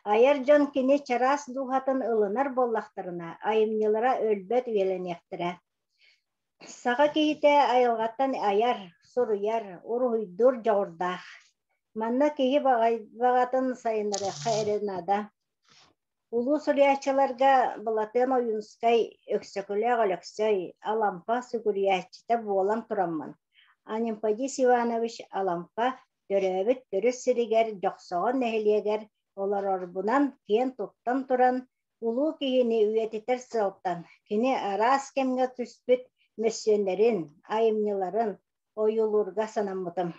Айар дьон кини чараас дууһатын ылынар буоллахтарына, айымньылара өлбөт үйэлэниэхтэрэ. Саха киһитэ айылҕаттан айар, суруйар, уруһуйдуур дьоҕурдаах. Манна киһи баҕатын сайыннарыахха эрэ наада. Улуу суруйааччыларга Былатыан Ойуунускай, Өксөкүлээх Өлөксөй, Алампа сүгүрүйээччитэ буолан тураммын, Анемподист Иванович Алампа төрөөбүт төрүт сиригэр Дьохсоҕон нэһилиэгэр олорорбунан киэн туттан туран, улуу киһини үйэтитэр сыалтан кини араас кэмҥэ түспүт мөссүөннэрин, айымньыларын ойуулуурга санаммытым.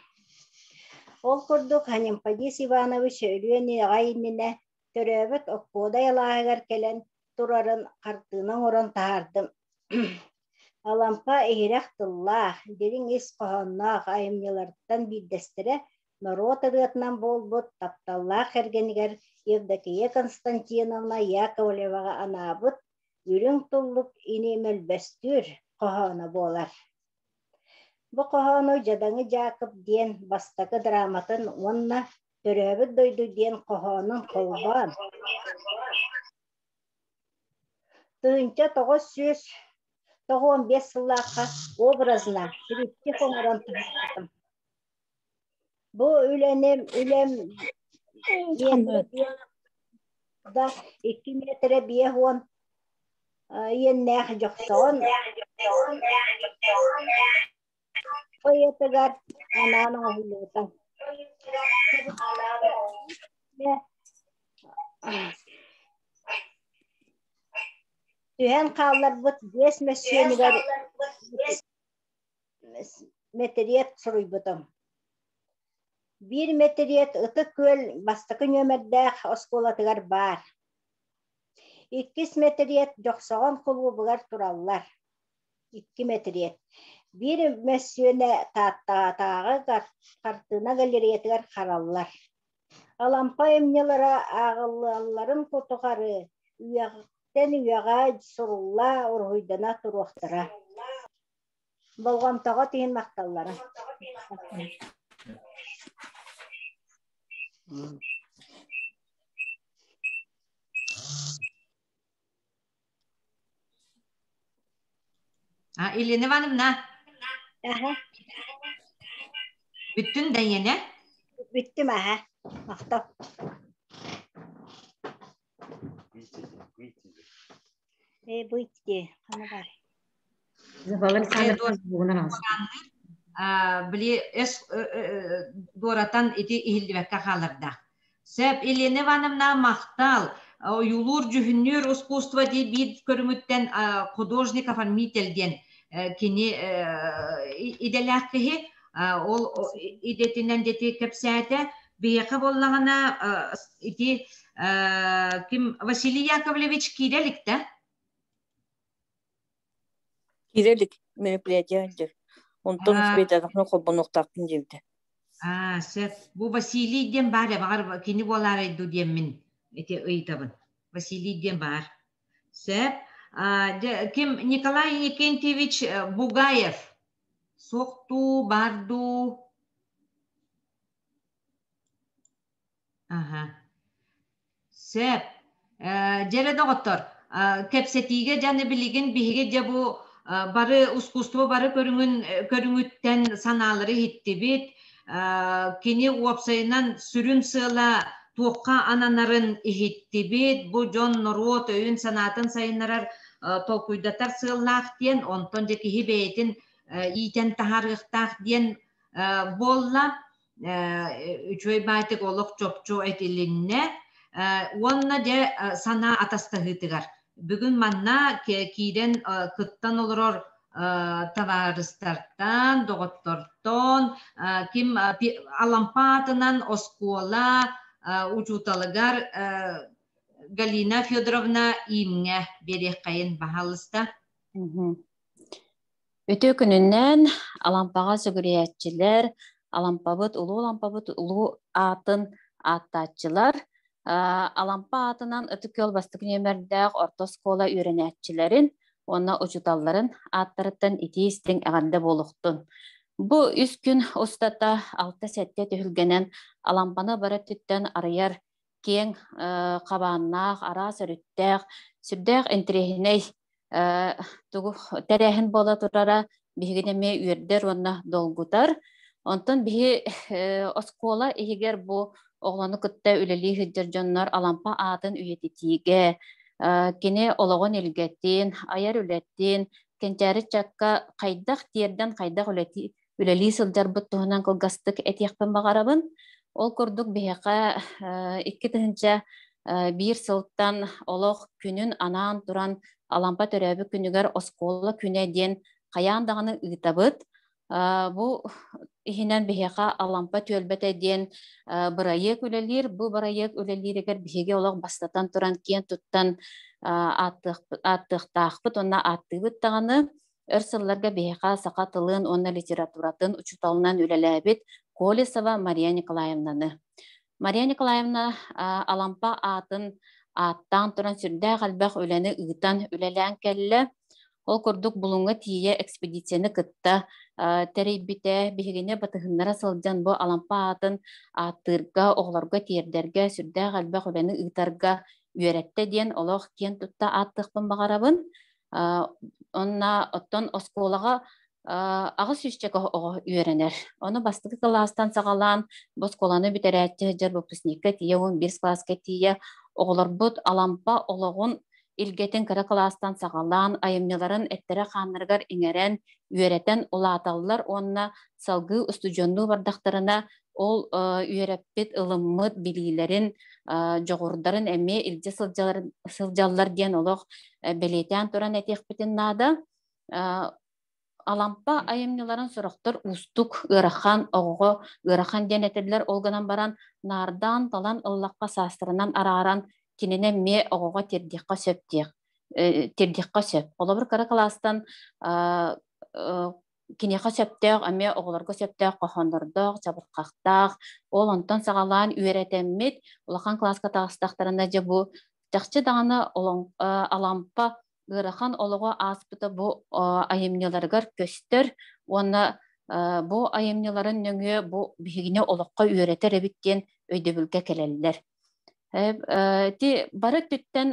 Ол курдук Анемподист Иванович өлүөн аҕай иннинэ төрөөбүт Оппуодай алааһыгар кэлэн турарын хартыына оҥорон таһаардым. Алампа иһирэх тыллаах, дириҥ ис хоһоонноох айымньыларыттан биирдэстэрэ норуот ырыатынан буолбут тапталлаах кэргэнигэр Евдокия Константиновна Яковлеваҕа анаабыт «Үрүҥ туллук ини мөлбөстүүр» хоһооно буолар. Бу хоһоону Дьадаҥы Дьаакып диэн бастакы драматын уонна Төрөөбүт дойду диэн хоһоонун холбоон 1900. 95 сыллаахха образно триптих оҥорон таһаарбытым. Бу үлэни үлэм да 2 метрэ 50 иэннээх дьохсоҕон поэтыгар анаан оҥоһуллубута. Түһэн хаалларбыт биэс мөссүөнүгэр мэтириэт суруйбутум. Биир мэтириэт Ытык Күөл бастакы нүөмэрдээх оскуолатыгар баар. Иккис мэтириэт Дьохсоҕон кулуубугар тураллар. Икки мэтириэт. Биир мөссүөнэ Тааттаҕатааҕы хартыына галереятыгар хараллар. Алампа айымньылара ааҕыллалларын тухары үйэттэн үйэҕэ сурулла, уруһуйдана туруохтара. Болҕомтоҕо иһин махталлара. А, Елена Ивановна. Аха. Бүттүн да ийэнэ? Бүттүм аха. Махтал. Э, быйти, хана бар. Изабелла Александровна бугунан алыс. Били эс дуоратан ити иһиллибэккэ хааларда. Сөп, Елена Ивановна махтал. Ойуулуур дьүһүннүүр искусство дии биир көрүҥүттэн художник-оформитель диэн кини идэлээх киһи ол идэтинэн дети кэпсээтэ. Биһиэхэ буоллаҕына ити ким Василий Яковлевич киирэ иликтэ? Киирэ илик мероприятие сылдьар. Онтон успейтатахпына холбонуохтаахпын диэбитэ. Аа, сөп. Бу Василий диэн баар ээ, баҕар кини буолаарай дуу диэммин ити ыйытабын. Василий диэн баар. Сөп. А, дьэ, ким Николай Никентьевич Бугаев суох дуу, баар дуу? Аха. Сөп. Дьэрэ доҕоттор, кэпсэтиигэ дьаны билигин биһиги дьэ бу бары искусство бары көрүҥүн көрүҥүттэн санаалары иһиттибит. Кини уопсайынан сүрүн сыала туохха ананарын иһиттибит. Бу дьон норуот өйүн-санаатын сайыннарар толкуйдатар сыаллаах диэн, онтон дьэ киһи бэйэтин иитэн таһаарыахтаах диэн буолла. Үчүгэй баайтык олох чопчу этилиннэ уонна дьэ санаа атастаһыытыгар бүгүн манна киирэн кыттан олорор табаарыстартан, доҕоттортон, ким Алампа аатынан оскуола учууталыгар Галина Федоровна Иимҥэ биэриэххэйин баһаалыста. Үтүө күнүнэн Алампаҕа сүгүрүйээччилэр, Алампабыт, улуу Алампабыт улуу аатын ааттааччылар, Алампа аатынан Ытык Күөл бастакы нүөмэрдээх орто оскуола үөрэнээччилэрин уонна учууталларын ааттарыттан итии-истиҥ эҕэрдэ буолуохтун. Бу үс күн устата алта-сэттэ түһүлгэнэн Алампаны бары өттүттэн арыйар киэҥ хабааннаах, араас өрүттээх, сүрдээх интэриэһинэй тугу тэрээһин буола турара биһигини эмиэ үөрдэр уонна долгутар. Онтон биһи оскуола иһигэр бу оҕолону кытта үлэлии сылдьар дьоннор Алампа аатын үйэтитиигэ, кини олоҕун илгэтин, айар үлэтин, кэнчээри ыччакка хайдах тиэрдэн, хайдах үлэлии сылдьарбыт туһунан кылгастык этиэхпин баҕарабын. Ол курдук биһиэхэ 2001 сылтан олох күнүн анаан туран Алампа төрөөбүт күнүгэр оскуола күнэ диэн хайаан даҕаны ыытабыт. Бу иһинэн биһиэхэ Алампа түөлбэтэ диэн бырайыак үлэлиир. Бу бырайыак үлэлииригэр биһиги олох бастатан туран киэн туттан ааттыахтаахпыт уонна ааттыыбыт даҕаны. Өр сылларга биһиэхэ саха тылын уонна литературатын учууталынан үлэлээбит Колесова Мария Николаевнаны. Мария Николаевна Алампа аатын ааттаан туран сүрдээх элбэх үлэни ыытан үлэлээн кэллэ. Ол курдук Булуҥҥа тиийэ экспедицияны кытта тэрийбитэ, биһигини батыһыннара сылдьан бу Алампа аатын ааттыырга, оҕолорго тиэрдэргэ сүрдээх элбэх үлэни ыытарга үөрэттэ диэн олох киэн тутта ааттыахпын баҕарабын. Онна оттон оскуолаҕа аҕыс сүүсчэкэ оҕо үөрэнэр. Ону бастакы кылаастан саҕалаан бу оскуоланы бүтэрээччи сылдьар выпускникка тиийэ 11 кылааска тиийэ оҕолорбут Алампа олоҕун илгэтин кыра кылаастан саҕалаан айымньыларын эттэрэ-хааннарыгар иҥэрэн, үөрэтэн улааталлар уонна салгыы устудьуоннуу бардахтарына ол үөрэппит, ылыммыт билиилэрин, дьоҕурдарын эмиэ илдьэ сылдьаллар диэн олох бэлиэтээн туран этиэхпитин наада. Алампа айымньыларын сорохтор уустук, ыарахан, оҕоҕо ыарахан диэн этэллэр, ол гынан баран наардаан талан ыллахха саастарынан арааран кинини эмиэ оҕоҕо тиэрдиэххэ сөп диэх тиэрдиэххэ сөп. Холобур, кыра кылаастан киниэхэ сөптөөх эмиэ оҕолорго сөптөөх хоһооннордоох, чабырҕахтаах, ол онтон саҕалаан үөрэтэммит улахан кылааска таҕыстахтарына дьэ бу чахчы даҕаны Алампа ыарахан олоҕу ааспыта бу айымньыларыгар көстөр уонна бу айымньыларын нөҥүө бу биһигини олоххо үөрэтэр эбит диэн өйдөбүлгэ кэлэллэр. Ити бары өттүттэн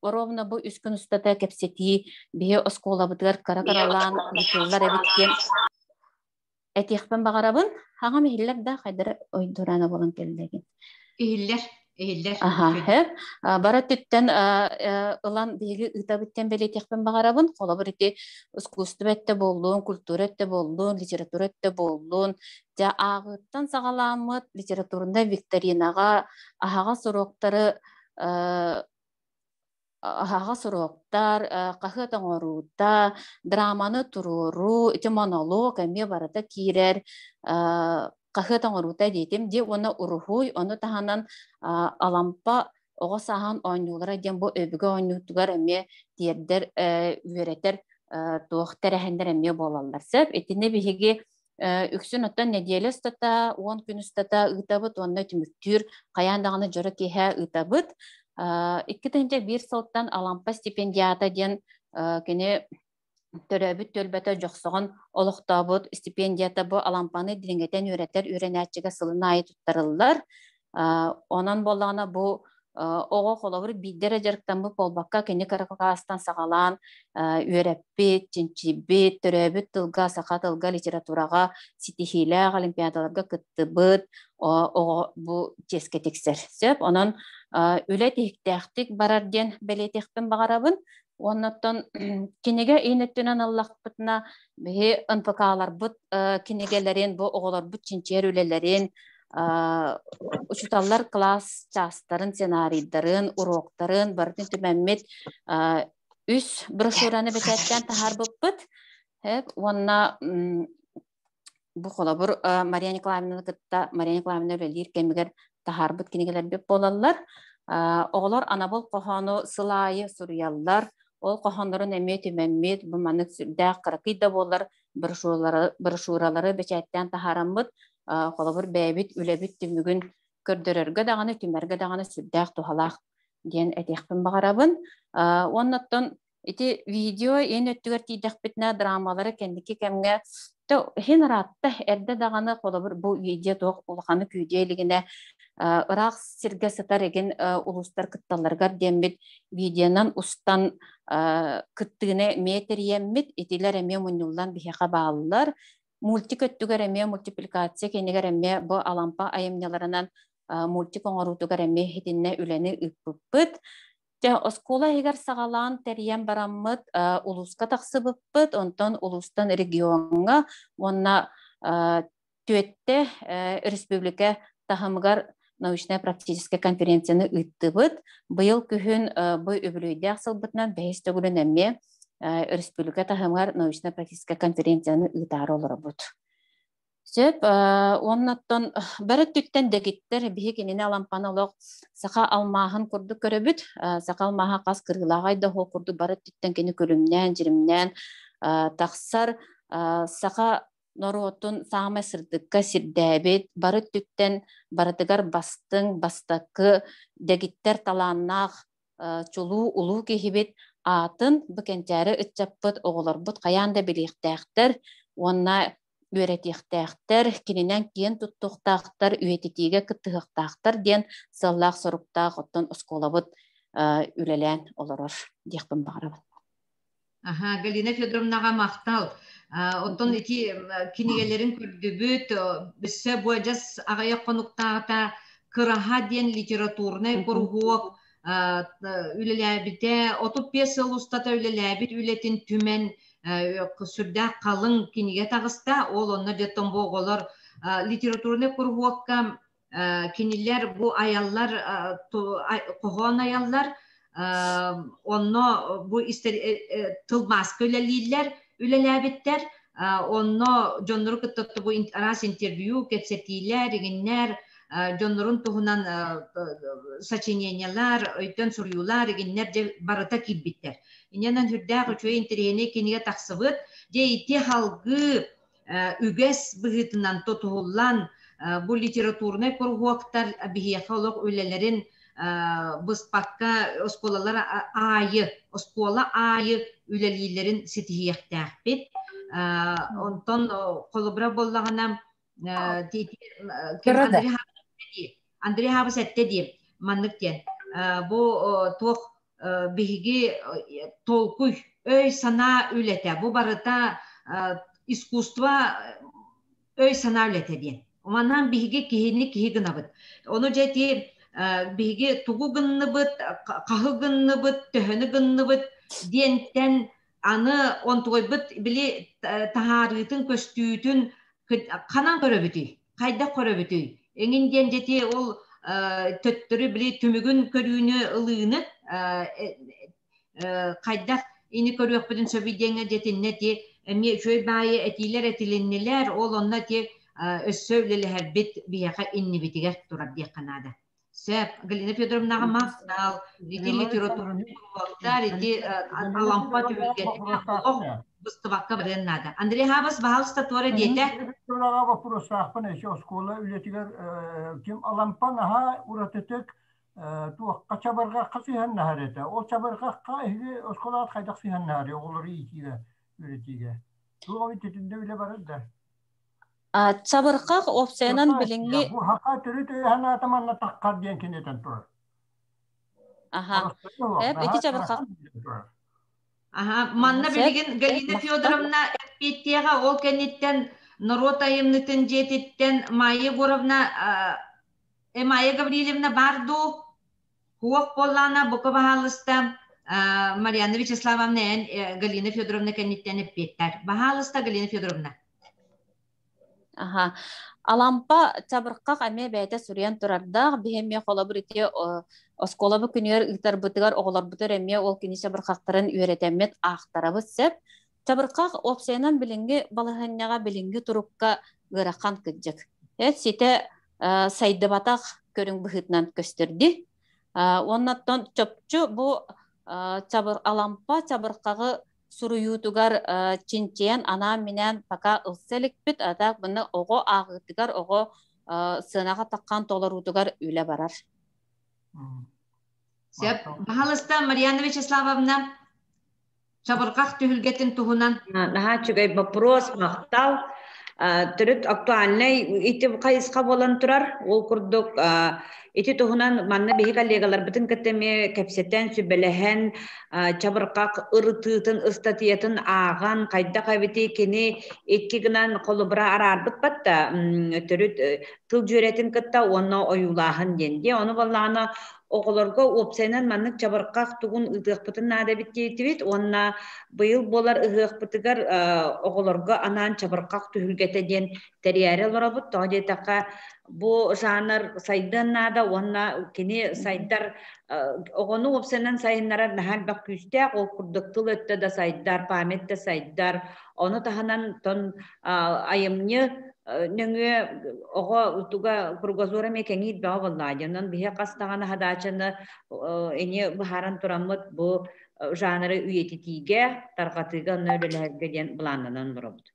ровно бу үс күн устата кэпсэтии биһи оскуолабытыгар кыра-кыралаан ыытыллар эбит диэн этиэхпин баҕарабын. Аҕам иһиллэр да хайдара ойдураана буолан кэллэгин. Иһиллэр, иһиллэр. Аха, һэ. Бары өттүттэн ылан биһиги ыытабыт диэн бэлиэтиэхпин баҕарабын. Холобур ити искусство өттө буоллун, культура өттө буоллун, литература өттө буоллун, дьэ ааҕыыттан саҕалааммыт литературнай викторинаҕа аһаҕас уруоктары аһаҕас уруоктар, хаһыат оҥоруута, драманы туруоруу, ити монолог эмиэ барыта киирэр, хаһыат оҥоруута диэтим дии уонна уруһуй, ону таһынан Алампа оҕо сааһын оонньуулара диэн бу өбүгэ оонньуутугар эмиэ тиэрдэр, үөрэтэр туох тэрээһиннэр эмиэ буолаллар. Сөп, итини биһиги үксүн оттон нэдиэлэ устата, 10 күн устата ыытабыт уонна түмүктүүр хайаан даҕаны дьоро киэһэ ыытабыт. 2001 сылтан Алампа стипендиата диэн кини төрөөбүт түөлбэтэ Дьохсоҕон олохтообут стипендията бу Алампаны дириҥэтэн үөрэтэр үөрэнээччигэ сылын аайы туттарыллар. Онон буоллаҕына бу оҕо холобур биирдэ эрэ дьарыктаммыт буолбакка, кини кыра кылаастан саҕалаан үөрэппит, чинчийбит, төрөөбүт тылга, саха тылга, литератураҕа ситиһиилээх олимпиадаларга кыттыбыт оҕо бу чиэскэ тиксэр. Сөп. Онон үлэ тиһиктээхтик барар диэн бэлиэтиэхпин баҕарабын. Уоннаттан кинигэ иин өттүнэн ыллахпытына, биһи НПК-ларбыт кинигэлэрин, бу оҕолорбут чинчийэр үлэлэрин, учууталлар кылаас чаастарын, сценарийдарын, уруоктарын барытын түмэммит үс брошюраны бэчээттээн таһаарбыппыт. Уонна бу холобур Мария Николаевнаны кытта Мария Николаевна үлэлиир кэмигэр таһаарбыт кинигэлэрбит буолаллар. Оҕолор анабыл хоһоону сыл аайы суруйаллар. Ол хоһооннорун эмиэ түмэммит, бу маннык сүрдээх кыракый да буоллар брошюралары, брошюралары бэчээттээн таһаараммыт, холобур бэйэбит үлэбит түмүгүн көрдөрөргө даҕаны, түмэргэ даҕаны сүрдээх туһалаах диэн этиэхпин баҕарабын. Уоннаттан ити видео эн өттүгэр тиийдэхпитинэ драмалары кэнники кэмҥэ хин ыраатта эрдэ даҕаны холобур бу видео туох улаханы күүдүө илигинэ ыраах сиргэ сытар эгин улуустар кытталларыгар диэммит видеонан устан кыттыыны эмиэ тэрийэммит итилэр эмиэ мунньуллан биһиэхэ бааллар. Мультик өттүгэр эмиэ мультипликация кэннигэр эмиэ бу Алампа айымньыларынан мультик оҥоруутугар эмиэ итиннэ үлэни ыыппыппыт. Дьэ, оскуола иһигэр саҕалаан тэрийэн бараммыт улууска тахсыбыппыт, онтон улуустан региоҥҥа уонна түөттэ республика таһымыгар научнай-практическай конференцияны ыыттыбыт. Быйыл күһүн бу үбүлүөйдээх сылбытынан бэһис төгүлүн эмиэ республика таһымыгар научнай-практическай конференцияны ыытаары олоробут. Сөп, уоннаттан бары өттүттэн дэгиттэр биһи кинини Алампаны олох саха алмааһын курдук көрөбүт. Саха алмааһа хас кырыылааҕай да оһуох курдук бары өттүттэн кини күлүмнээн, дьиримнээн тахсар. Саха норуотун саамай сырдыкка сирдээбит, бары өттүттэн барытыгар бастыҥ, бастакы дэгиттэр талааннаах чулуу улуу киһибит аатын бу кэнчээри ыччаппыт, оҕолорбут хайаан да билиэхтээхтэр уонна үөрэтиэхтээхтэр, кининэн киэн туттуохтаахтар, үйэтитиигэ кыттыһыахтаахтар диэн сыаллаах-соруктаах оттон оскуолабыт үлэлээн олорор диэхпин баҕарабын. Аха, Галина Федоровнаҕа махтал. Оттон ити кинигэлэрин көрдүбүт, өссө бу адьас аҕыйах хонуктааҕыта Кыраһа диэн литературнай куруһуок үлэлээбитэ, 35 сыл устата үлэлээбит үлэтин түмэн сүрдээх халыҥ кинигэ таҕыста. Ол онно дьэ бу оҕолор литературнай куруһуокка кинилэр бу айаллар хоһоон айаллар онно бу тылбааска үлэлииллэр үлэлээбиттэр онно дьоннору кытта бу араас интервью кэпсэтиилэр игиннэр дьоннорун туһунан сочинениелар өйтөн суруйуулар игиннэр дьэ барыта киирбиттэр инньэнэн сүрдээх үчүгэй интэриэһинэй кинигэ тахсыбыт дьэ ити халгыы үгэс быһыытынан тутуһуллан бу литературнай куруһуоктар биһиэхэ олох үлэлэрин быспакка оскуолалар аайы оскуола аайы үлэлииллэрин ситиһиэхтээхпит. Онтон холобура буоллаҕына Андрей Хабыс эттэ дии маннык диэн бу туох биһиги толкуй өй-санаа үлэтэ бу барыта искусство өй-санаа үлэтэ диэн. Манан биһиги киһини киһи гынабыт. Ону дьэ ити биһиги тугу гынныбыт, хаһы гынныбыт, төһөнү гынныбыт диэнтэн аны онтугайбыт били таһаарыытын, көстүүтүн ханан көрөбүтүй? Хайдах көрөбүтүй? Эҥин диэн дьэти ол төттөрү били түмүгүн көрүүнү ылыыны хайдах ини көрүөхпүтүн сөбүй диэҥҥэ дьэтиннэ ти эмиэ үчүгэй баайы этиилэр этилиннилэр ол онно ти өссө үлэлэһэрбит биһиэхэ иннибитигэр турар диэххэ наада. Сөп. Галина Федоровнаҕа махтал. Ити литературный уроктар, ити Алампа түһүлгэтигэр олох быстыбакка барыан наада. Андрей Хабас, баһаалыста туора диэтэ. Туораҕа боппуруостаахпын эчи оскуола үлэтигэр ким Алампа наһаа уратытык туохха чабырҕахха сыһыаннаһар этэ. Ол чабырҕахха эһиги оскуолаҕыт хайдах сыһыаннаһарый оҕолору иитиигэ, үөрэтиигэ? Туох ититиннэ үлэ барар да? Чабырҕах уопсайынан билиҥҥи Бу хака төрүт өйө-санаата манна таххар диэн кинитэн турар. Аха. Эп ити чабырҕах Аха, манна билигин Галина Федоровна эппиэттиэҕэ ол кэнниттэн норуот айымнытын дьиэтиттэн Майя Егоровна Майя Гаврильевна баар дуу? Хуох буоллаана бука баһаалыста Марьяна Вячеславовна эн Галина Федоровна кэнниттэн эппиэттэр. Баһаалыста Галина Федоровна. Аха. Алампа чабырқақ эмиэ бэйэтэ суруйан турардаах. Биһи эмиэ холобур ити оскуолабыт күнүгэр ыытарбытыгар оҕолорбутугар эмиэ ол кини чабырқақтарын үөрэтэммит аахтарабыт сөп. Чабырқақ уопсайынан билиҥҥи балаһыанньаҕа билиҥҥи турукка ыарахан кырдьык. Эт ситэ сайдыбатах көрүҥ быһыытынан көстөрдү. Уоннаттан чопчу бу чабыр алампа чабырқаҕы суруйуутугар чинчийэн анаан-минээн пока ылса иликпит, а так маны оҕо ааҕыытыгар, оҕо сыанаҕа таххан толоруутугар үлэ барар. Сөп. Баһалыста Марьяна Вячеславовна чабырҕах түһүлгэтин туһунан. Наһаа үчүгэй вопрос, махтал. Төрүт актуальнай ити хайысха буолан турар. Ол курдук ити туһунан манна биһи коллегаларбытын кытта эмиэ кэпсэтэн, сүбэлэһэн, чабырҕах ырытыытын, ыстатыйатын ааҕан, хайдах эбитий кини икки гынан холобура араарбыт батта төрүт тыл дьүөрэтин кытта уонна ойуулааһын диэн. Дии ону буоллаҕына оҕолорго уопсайынан маннык чабырҕах тугун ыытыахпытын наада эбит диэтибит уонна быйыл буолар ыһыахпытыгар оҕолорго анаан чабырҕах түһүлгэтэ диэн тэрийээри олоробут. Тоҕо диэтэххэ, бу жанр сайдыан наада уонна кини сайдар оҕону уопсайынан сайыннарар наһаа элбэх күүстээх, ол курдук тыл өттө да сайдар, память да сайдар. Ону таһынан тон айымньы нөҥүө оҕо туга кругозора эмиэ кэҥиир бөҕө буоллаҕа дии. Онон биһи хас даҕаны хадаачаны эни быһааран тураммыт бу жанры үйэтитиигэ, тарҕатыыга онно үлэлэһэргэ диэн былааннанан олоробут.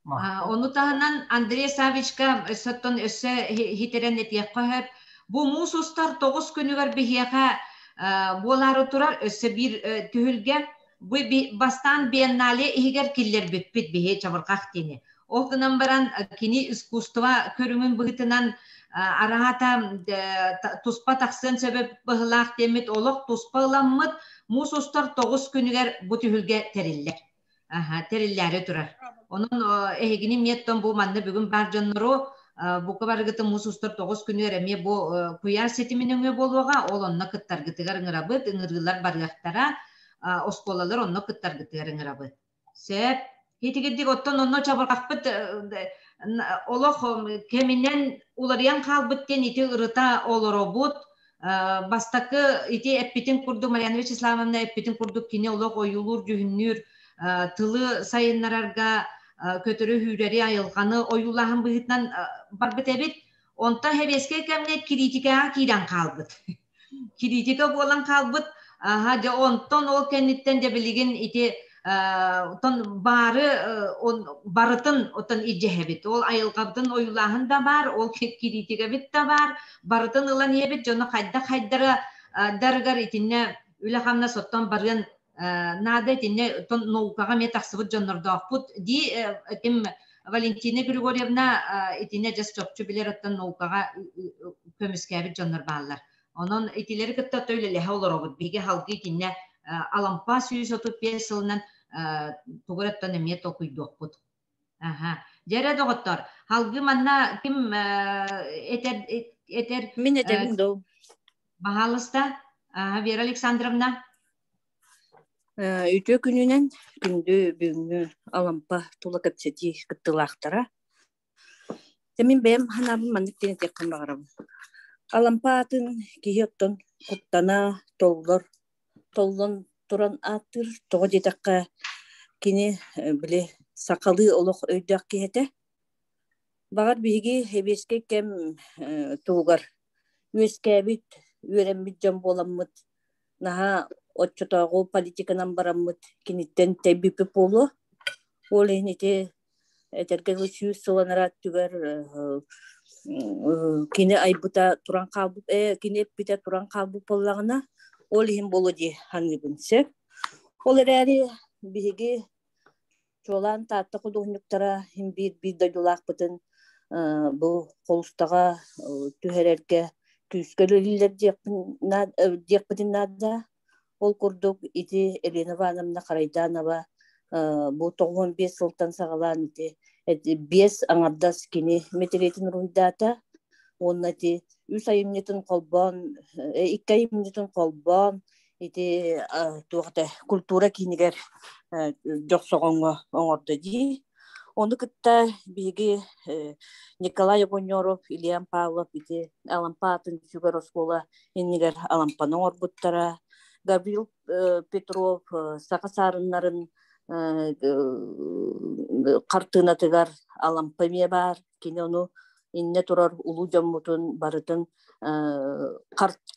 Ону таһынан Андрей Савичка өссөттөн өссө хитэрэн этиэххэ сөп. Бу муус устар тоҕус күнүгэр биһиэхэ буолаары турар өссө биир түһүлгэ бу бастаан биеннале иһигэр киллэрбиппит биһи чабырҕах диэни. Ол гынан баран кини искусство көрүҥүн быһыытынан араата туспа тахсыан сөбө быһылаах диэммит олох туспа ыламмыт. Муус устар 9 күнүгэр бу түһүлгэ тэриллэр. Аха, тэриллээри турар. Онон эһигини миэттон бу манна бүгүн баар дьоннору бука барыгытын муус устар 9 күнүгэр эмиэ бу куйаар ситимин өҥө буолуоҕа, ол онно кыттаргытыгар ыҥырабыт, ыҥырыылар барыахтара, оскуолалар онно кыттаргытыгар ыҥырабыт. Сөп. Итигирдик оттон онно чабырҕахпыт олох кэминэн уларыйан хаалбыт диэн ити ырыта олоробут. Бастакы ити эппитин курдук Марьяна Вячеславовна эппитин курдук кини олох ойуулуур-дьүһүннүүр тылы сайыннарарга көтөрү-сүүрэри айылҕаны ойуулааһын быһыытынан барбыт эбит. Онтон сэбиэскэй кэмҥэ кириитикэҕэ киирэн хаалбыт. Кириитикэ буолан хаалбыт. Аха, дьэ онтон ол кэнниттэн дьэ билигин ити оттон баары барытын оттон илдьэһэбит. Ол айылҕабытын ойуулааһын да баар, ол кириитикэбит да баар, барытын ылан иһэбит. Дьону хайдах хайдара дарыгар итиннэ үлэ-хамнас оттон барыан наада итиннэ оттон наукаҕа эмиэ тахсыбыт дьоннордоохпут дии этим Валентина Григорьевна итиннэ дьэ чопчу билэр оттон наукаҕа көмүскээбит дьоннор бааллар. Онон итилэри кытта үлэлэһэ олоробут. Биһиги халгыы итиннэ Алампа 135 сылынан тугу оттон эмиэ толкуйдуохпут. Аха. Дьэ доҕоттор, халгыы манна ким этэр этэр Мин этэбин доо. Баһаалыста, Вера Александровна. Үтүө күнүнэн күндү бүгүҥҥү Алампа тула кэпсэтии кыттыылаахтара. Дьэ мин бэйэм санаабын маннык диэн этиэхпин баҕарабын. Алампа аатын киһи оттон куттана, толлор, толлон туран ааттыыр. Тоҕо диэтэххэ кини били сахалыы олох өйдөөх киһи этэ. Баҕар биһиги сэбиэскэй кэм туһугар үөскээбит, үөрэммит дьон буоламмыт наһаа оччотооҕу политиканан бараммыт киниттэн тэйбиппит буолуо. Ол иһин ити этэргэ дылы 100 сыл анараа өттүгэр кини айбыта туран хаалбыт кини эппитэ туран хаалбыт буоллаҕына, ол иһин буолуо дии саныыбын сөп. Ол эрээри биһиги чуолаан Таатта худуоһунньуктара иһин биир-биир дойдулаахпытын бу холустаҕа түһэрэргэ күүскэ үлэлииллэр диэхпитин наада. Ол курдук ити Елена Ивановна Харайданова бу 95 сылтан саҕалаан ити биэс аҥардас кини мэтириэтин уруһуйдаата уонна ити үс айымньытын холбоон икки айымньытын холбоон ити туох этэ культура киинигэр Дьохсоҕоҥҥо оҥордо дии. Ону кытта биһиги Николай Огонеров, Илья Павлов ити Алампа атын сүгэр оскуола иннигэр Алампаны оҥорбуттара. Гаврил Петров саха саарыннарын хартыынатыгар Алампа эмиэ баар. Кини ону иннэ турар улуу дьоммутун барытын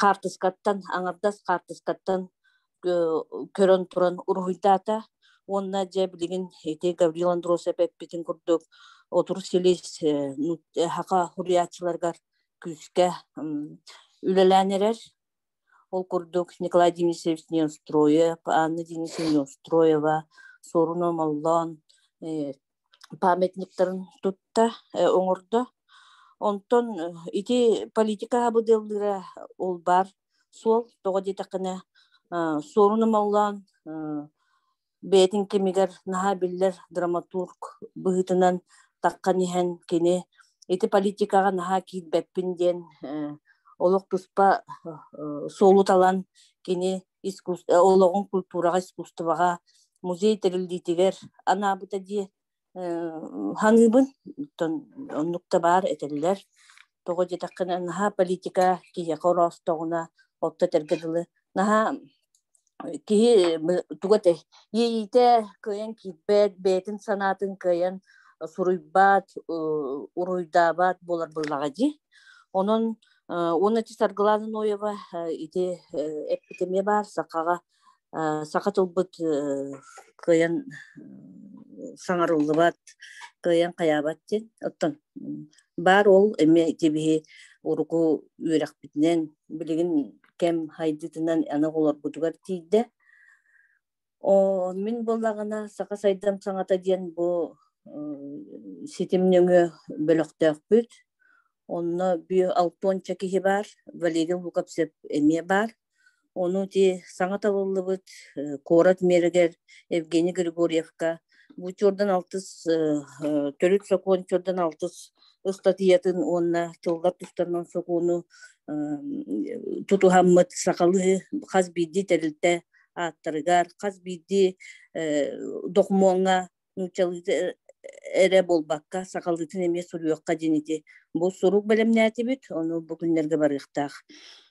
хаартыскаттан, аҥардас хаартыскаттан көрөн туран уруһуйдаата уонна дьэ билигин ити Гаврил Андросов эппитин курдук отур силис саха суруйааччыларыгар күүскэ үлэлээн эрэр. Ол курдук Николай Денисович Неустроев, Анна Денисовна Неустроева, Суорун Омоллоон памятниктарын тутта, оҥордо. Онтон ити политика абыдыаллыыра ол баар суол. Тоҕо диэтэххинэ, Суорун Омоллоон бэйэтин кэмигэр наһаа биллэр драматург быһыытынан таххан иһэн кини ити политикаҕа наһаа киирбэппин диэн олох туспа суолу талан кини олоҕун культураҕа, искусствоҕа, музей тэриллиитигэр анаабыта дии саныыбын. Оннук да баар этэллэр. Тоҕо диэтэххинэ, наһаа политика киһиэхэ ороостоҕуна, отто этэргэ дылы, наһаа киһи тугу этэй, иэйиитэ кыайан киирбэт, бэйэтин санаатын кыайан суруйбат, уруһуйдаабат буолар буоллаҕа дии. Онон уонна ити Саргылаана Ноева ити эппит эмиэ баар сахаҕа саха тылбыт кыайан саҥарыллыбат, кыайан хайаабат диэн. Оттон баар ол эмиэ ити биһи уруку үөрэхпитинэн билигин кэм хайдыытынан аны оҕолорбутугар тиийдэ. О, мин буоллаҕына саха сайдам саҥата диэн бу ситим нөҥүө бөлөхтөөхпүт. Онно бүө алтуонча киһи баар, Валерий Луковцев эмиэ баар. Ону ити саҥа талыллыбыт куорат мэригэр Евгений Григорьевка бу чуордан алтыс төрүт сокуон чуордан алтыс ыстатыйатын уонна тыллар тустарынан сокуону тутуһаммыт сахалыы хас биирдии тэрилтэ ааттарыгар, хас биирдии докумуоҥҥа нууччалыыта эрэ буолбакка, сахалыытын эмиэ суруйуохха диэн ити бу сурук бэлэмнээтибит, ону бу күннэргэ барыахтаах.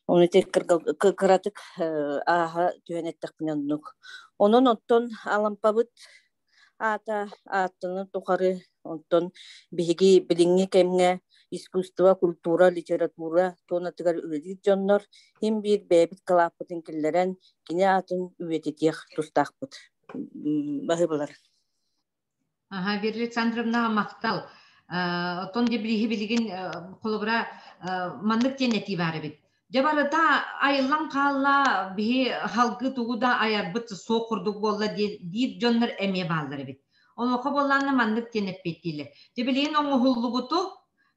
Ону ити кыратык ааһа түһэн эттэхпинэ оннук. Онон оттон Алампабыт аата ааттанан тухары онтон биһиги билиҥҥи кэмҥэ искусство, культура, литература туонатыгар үлэлиир дьоннор син биир бэйэбит кылааппытын киллэрэн кини аатын үйэтитиэх тустаахпыт. Баһыыбалар. Аха, Вера Александровна махтал. Оттон дебриһи билигин холобура маннык диэн этии баар эбит. Дьэ барыта айыллан хаалла, биһи халгы тугу да айарбыт суох курдук буолла диир дьоннор эмиэ бааллар эбит. Онуоха буоллаанна маннык диэн эппиэттииллэр. Дьэ билигин оҥоһуллубуту,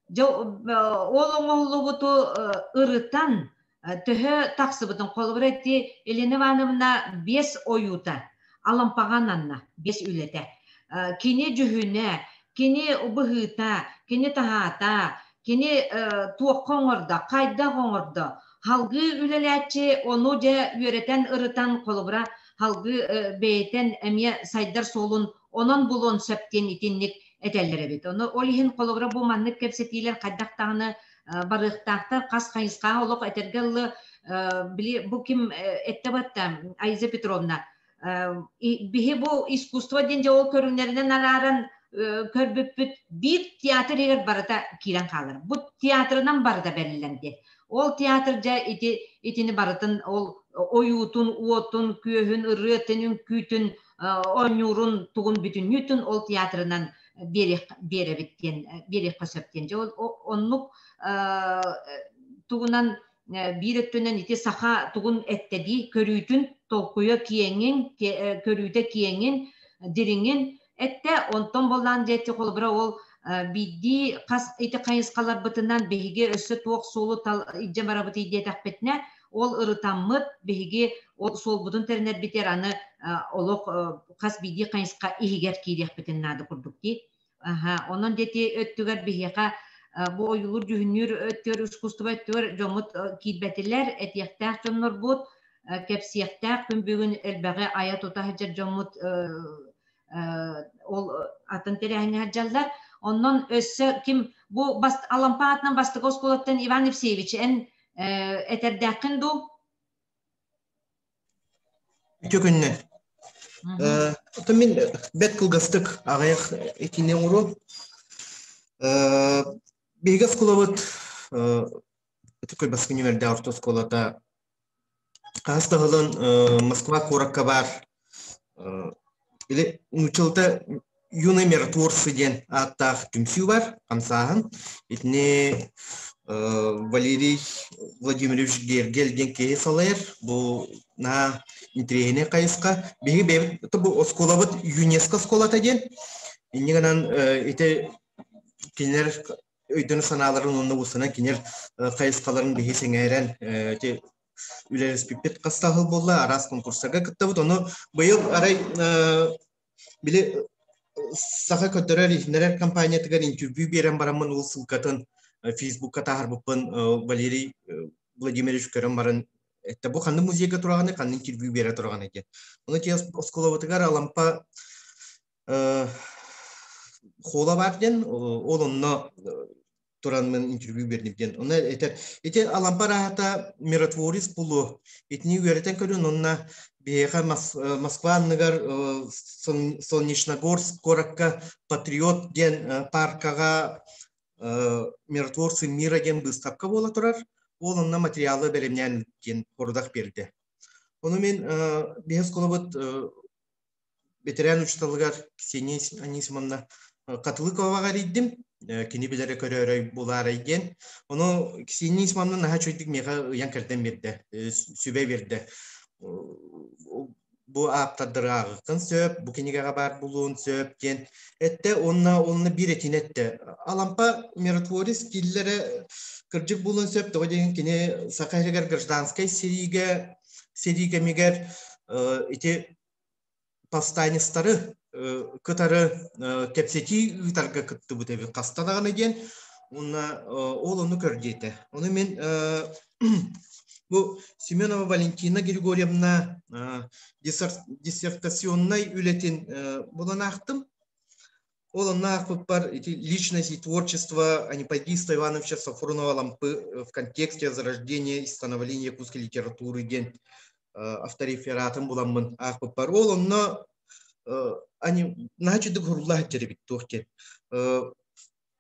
дьэ ол оҥоһуллубуту ырытан төһө тахсыбытын холобура ити Елена Ивановна биэс ойуута Алампаҕа ананна биэс үлэтэ. Кини дьүһүнэ, кини быһыыта, кини таһаата, кини туохха оҥордо, хайдах оҥордо, халгыы үлэлээччи ону дьэ үөрэтэн ырытан холобура халгыы бэйэтин эмиэ сайдар суолун онон булуон сөп диэн итинник этэллэр эбит. Ону ол иһин холобура бу маннык кэпсэтиилэр хайдах даҕаны барыахтаахтар хас хайысхаҕа олох этэргэ ыллы били бу ким эттэ батта Айза Петровна биһи бу искусство диэн дьэ ол көрүҥнэринэн арааран көрбүппүт биир театр иһигэр барыта киирэн хаалар. Бу театрынан барыта бэриллэн диэн. Ол театр дьэ ити итини барытын ол ойуутун, уотун, күөһүн, ырыатын, үҥкүүтүн, оонньуурун, тугун бүтүннүүтүн ол театрынан биэрэбит диэн биэриэххэ сөп диэн. Дьэ ол оннук тугунан биир өттүнэн ити саха тугун эттэ көрүүтүн толкуйа киэҥин, көрүүтэ киэҥин, дириҥин эттэ. Онтон боллаан дьэ холобура ол биирдии хас ити хайысхаларбытынан биһиги өссө туох суолу илдьэ барабытый диэтэхпитинэ, ол ырытаммыт биһиги ол суолбутун тэринэрбитигэр аны олох хас биирдии хайысха иһигэр киириэхпитин наада курдук дии. Онон дети өттүгэр биһиэхэ бу ойуулуур дьүһүннүүр өттүгэр искусство өттүгэр дьоммут киирбэтилэр, этиэхтээх дьоннорбут, кэпсиэхтээх күн бүгүн элбэҕи айа тута сылдьар дьоммут ол атын тэрээһиҥҥэ сылдьаллар. Онон өссө ким бу Алампа аатынан бастакы оскуолаттан Иван Евсеевич эн этэрдээххин дуу? Үтүө күннэн. Оттон мин бэт кылгастык аҕыйах итини оҥоруом. Биһиги оскуолабыт Ытык Көлбаскы нүмердээх орто оскуолата хаһыс да сылын Москва куоракка баар или нууччалыта юный миротворцы диэн ааттаах түмсүү бар, хамсааһын. Итини Валерий Владимирович Гергель диэн киһи салайар. Бу наһаа интэриэһинэй хайысха. Биһиги бэйэбит бу оскуолабыт ЮНЕСКО оскуолата диэн. Инньэ гынан ити кинилэр өйдөнө санааларын уонна уусанан кинилэр хайысхаларын биһи сэҥээрэн ити үлэлэспиппит хас да сыл буолла, араас конкурстарга кыттабыт. Ону быйыл арай били Саха көрдөрөр иһитиннэрэр компаниятыгар интервью биэрэн бараммын ол ссылкатын Фейсбукка таһаарбыппын Валерий Владимирович көрөн баран этте бу ханнык музейга тураҕыный, ханнык интервью биэрэ тураҕыный диэн. Ону тиэс оскуолабытыгар Алампа Хуола баар диэн, ол онно туранмын интервью бердим диэн. Онно этэр, ити Алампа араһата миротворец булу, итини үөрэтэн көрүн, онно биһиэхэ Москва анныгар Солнечногорск куоракка Патриот диэн паркаҕа Миротворцы мира диэн быыстапка буола турар. Ол онно материалы бэлэмнээн диэн хорудах биэрдэ. Ону мин биһи оскуолабыт ветеран учууталыгар Ксения Анисимовна Катылыковаҕа эрийдим. Кини билэрэ көрөөрөй булаарай диэн. Ону Ксения Анисимовна наһаа үчүгэйдик миэхэ ыйан кэрдэн биэрдэ, сүбэ биэрдэ. Бу ааптардары ааҕыаххын сөп, бу кинигэҕэ баар булуон сөп диэн эттэ. Уонна онно биир этиини эттэ. Алампа миротворец киллэрэ кырдьык булуон сөп, тоҕо диэн кини Саха сиригэр гражданскай сэриигэ. сэрии кэмигэр ити повстанецтары кытары кэпсэтии ыытарга кыттыбыт эбит хаста даҕаны диэн уонна ол ону көрдиэтэ. Ону мин бу Семенова Валентина Григорьевна диссертационнай үлэтин булан аахтым. Ол онно аахпыппар ити личность и творчество Аниподиста Ивановича Софронова Лампы в контексте возрождения и становления якутской литературы диэн авторефератын буламмын аахпыппар. Ол онно они наһаа хурулла сылдьар туох диэн. В